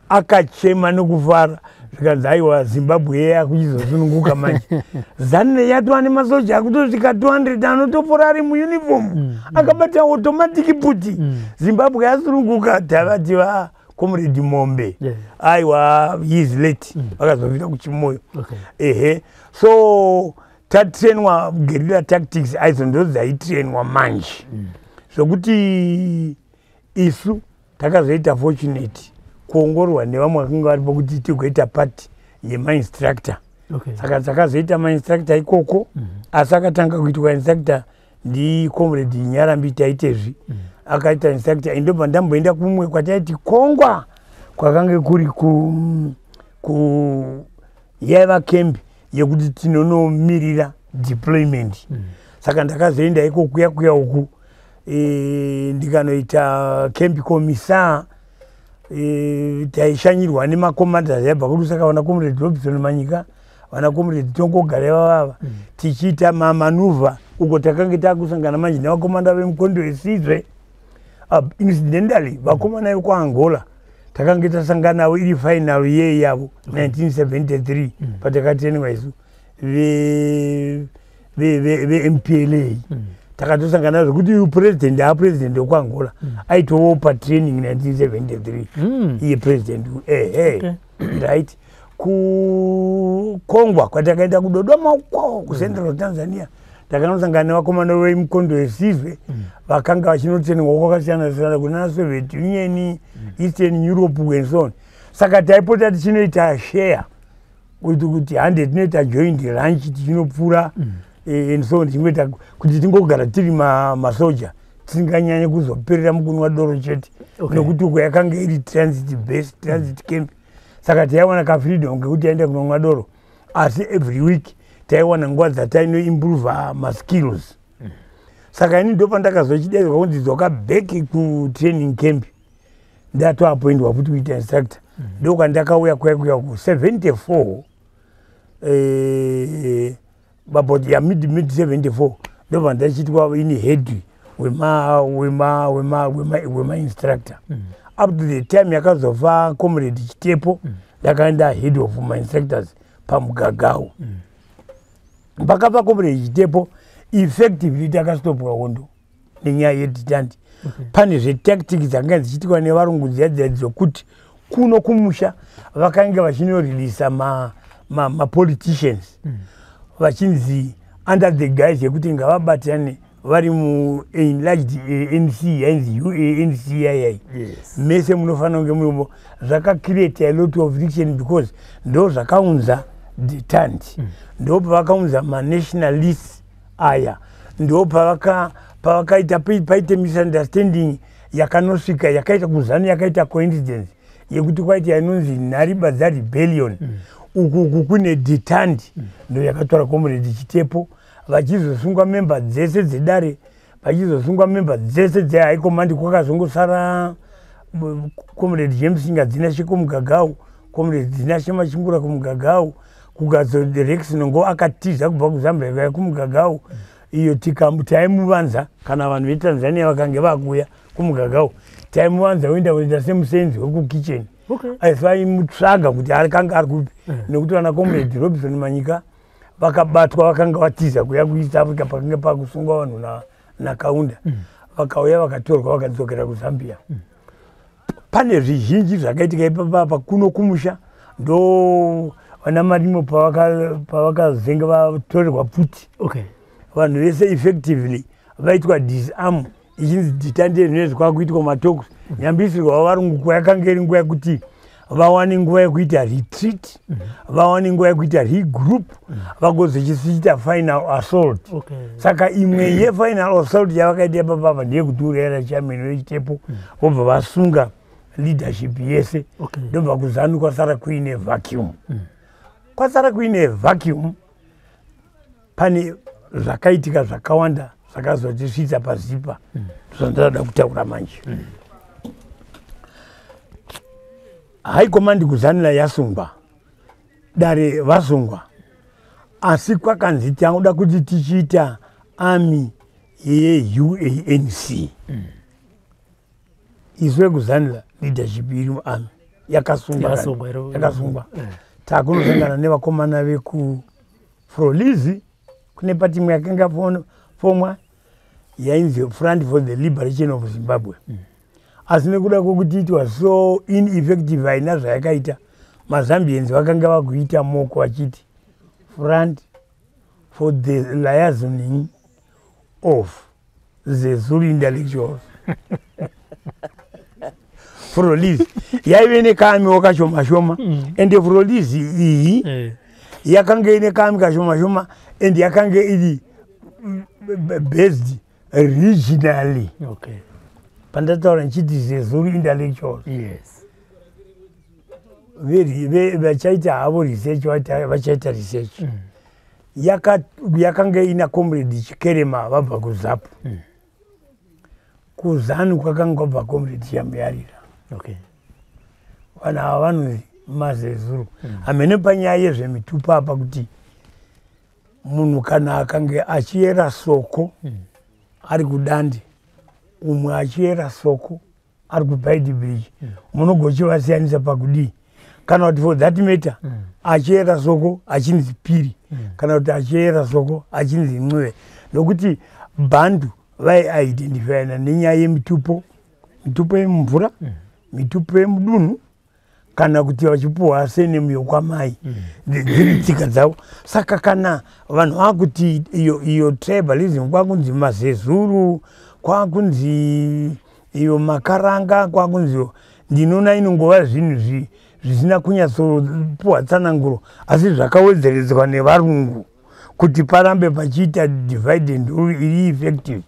akachema nekufara, zvikanzi, "Aiwa, Zimbabwe yakuchizosununguka manje. ZANU yatova nemasoja akutosvika 200 anotopora ari muuniform, akabata automatic pfuti. Zimbabwe yasununguka." Tavati va Comrade Mombe, aiwa, he is late, vakazofira kuChimoyo. Ehe, so tatrainwa guerrilla tactics, aizo ndo dzaitrainwa manje, zvokuti isu takazoita fortunate kuongororwa nevamwe vakanga varipo kuti tigoita part yemainstructor. Saka takazoita mainstructor ikoko, asi akatanga kuitwa instructor ndicomrade Nyarambi Taitezvi. Akaita instructor, indobva ndamboenda kumwe kwataiti Kongwa, kwakange kuri ku yaiva camp yekuti tinonomirira deployment. Saka ndakazoenda iko kuya kuya uku, ndikanoita camp commissar. Taishanyirwa nemacommanders aibva kuLusaka, vana Comrade Robinson Manyika, vana Comrade Tongogara vavava, tichiita mamanoeuvre uko. Takange takusangana manje nevakomanda vemukondo wesizve. Incidentally, vakomana vekuAngola takange tasangana navo iri final year yavo 1973, patakatrainwa isu veMPLA. Takatosangana zvekuti president, aapresident wekuAngola, aitowo patraining 1973. Iye president, ehe. Right, kuKongwa kwatakaenda kuDodoma uko kuCentral Tanzania, Takanosangana nevakomana vemukondo wesizwe vakanga vachinotenengwa kwakasiyana siyana kunana Soviet Union, Eastern Europe and so on. Saka taipota tichinoita share kuti hande tinoita joint lunch, tichinopfuura and so on, tichingoita kuti tingogara tiri masoja, tisinganyanye kuzoperera mukunwa doro chete, nekuti uko yakanga iri transit base, transit camp. Saka taiwana kafreedom kekuti taenda kunomwa doro, asi every week taiwana nguva dzatainoimprova maskills. Saka ini ndopandakazochidaidzwa kunzi dzoka back kutraining camp, ndatoapoindwa futi kuita instructor. Ndokwandakauya kuya kuya ku74, about ya mid 74, ndobva ndachiitwa ini head wemainstructor up to the time yakazofa Comrade Chitepo. Ndakaenda head of mainstructors paMugagao. Pakafa Comrade Chitepo, effectively takastopwa hondo nenyaya yedetente. Pane zvetactics dzakanga dzichiitwa nevarungu dziya dziya dzokuti kuno kumusha vakanga vachinoreleasa mapoliticians vachinzi under the guise yekuti ngavabatane vari muenlarged ANC yainzi UANC yayai, mese munofanira kunge murimo. Zvakacreate a lot of friction because ndo zvakaunza detente, ndo pavakaunza manationalists aya, ndo pavakaita paite misunderstanding yakanosvika yakaita kuZANU, yakaita coincidence yekuti kwaita inonzi Nhariba Rebellion, uku uku kune detente. Ndo yakatora Comrade Chitepo, vachizosungwa memba dzese dzedare, vachizosungwa memba dzese dzehigh command. Kwakazongosara Comrade James Ngadzinashe kuMugagau, Comrade Dzinashe Machingura kuMugagau, kugadzo Rex Nongo akatiza kubva kuZambia kuya kuMugagau. Iyo taimuvanza kana vanhu veTanzania vakange vakuuya kuMugagau, taimuvanza oenda kunoita semusenzi wekukicheni. Asi vaimutsvaga kuti akanga ari kupi, nekuti vana Comrade Robinson Manyika vakabatwa, vakanga vatiza kuya kuEast Africa pakanga pakusungwa vanhu naKaunda. Vakauya, vakatorwa, vakadzokera kuZambia. Pane zvizhinji zvakaitika ipapapa kuno kumusha. Ndo vana Marimo pavakazenge vatorerwa pfuti, vanhu vese effectively vaitwa disarm, ichinzi detente zvinezvi kwakuitwa matalks. Nyambisirwa varungu kwayakanga iri nguva yekuti vawane nguva yekuita retreat, vawane nguva yekuita regroup, vagozochisiita final assault. Saka imwe yefinal assault yavakaita ipapapa ndeyekuti chairman weChitepo, vobva vasunga leadership yese. Ndobva kuZANU kwasara kuine vacuum. Kwasara kuine vacuum, pane zvakaitika zvakawanda zvakazotisvitsa paZIPA, zvandada kutaura manje. High command kuZANLA yasungwa, dare vasungwa, asi kwakanzi tanoda kuti tichiita army yeUANC. Isu vekuZANLA, leadership iri muarmy yakasungwa. Yakasungwa. Takunosangana nevakomana vekuFROLIZI. Kune pati imwe yakanga fomwa yainzi Front for the Liberation of Zimbabwe, asi nekuda kwokuti it was so ineffective, haina zvayakaita. MaZambians vakanga vakuita moko vachiti Front for the Liaisoning of the Zulu Intellectuals, FROLIZI. Yaive nekaarmywo kashoma shoma. Ende FROLIZI iyi yakanga ine kaarmy kashoma shoma and yakanga iri based regionally. Pandataura ndichiti Zezuru Intellectuals, vachaita havo research, vachaita research. Yakanga ina Comrade Chikerema vabva kuZAPU. KuZANU kwakanga kwabva Comrade Shamuyarira. Vanhu ava vanonzi maZezuru. Hamene panyaya yezvemitupo apa, kuti munhu kana akange achiyera Soko ari kuDande, umwe achiyera Soko ari kuBeitbridge, munogochivasiyanisa pakudii? Kana kuti for that matter, achiyera Soko achinzi Piri, kana kuti achiyera Soko achinzi Ncube, nokuti bhandu vaiidentifyana nenyaya yemitupo, mitupo yemumvura, mitupo yemudunhu, Kana kuti vachipuhwa surname yokwamai, dziri tsika dzavo. Saka kana vanhu vakuti iyo tribalism, kwakunzi maZezuru, kwakunzi iyo maKaranga, kwakunzi, ndinoona inongova zvinhu zvisina kunyatsopuhwa tsananguro, asi zvakawedzeredzwa nevarungu kuti parambe pachiita divide and rule iri effective.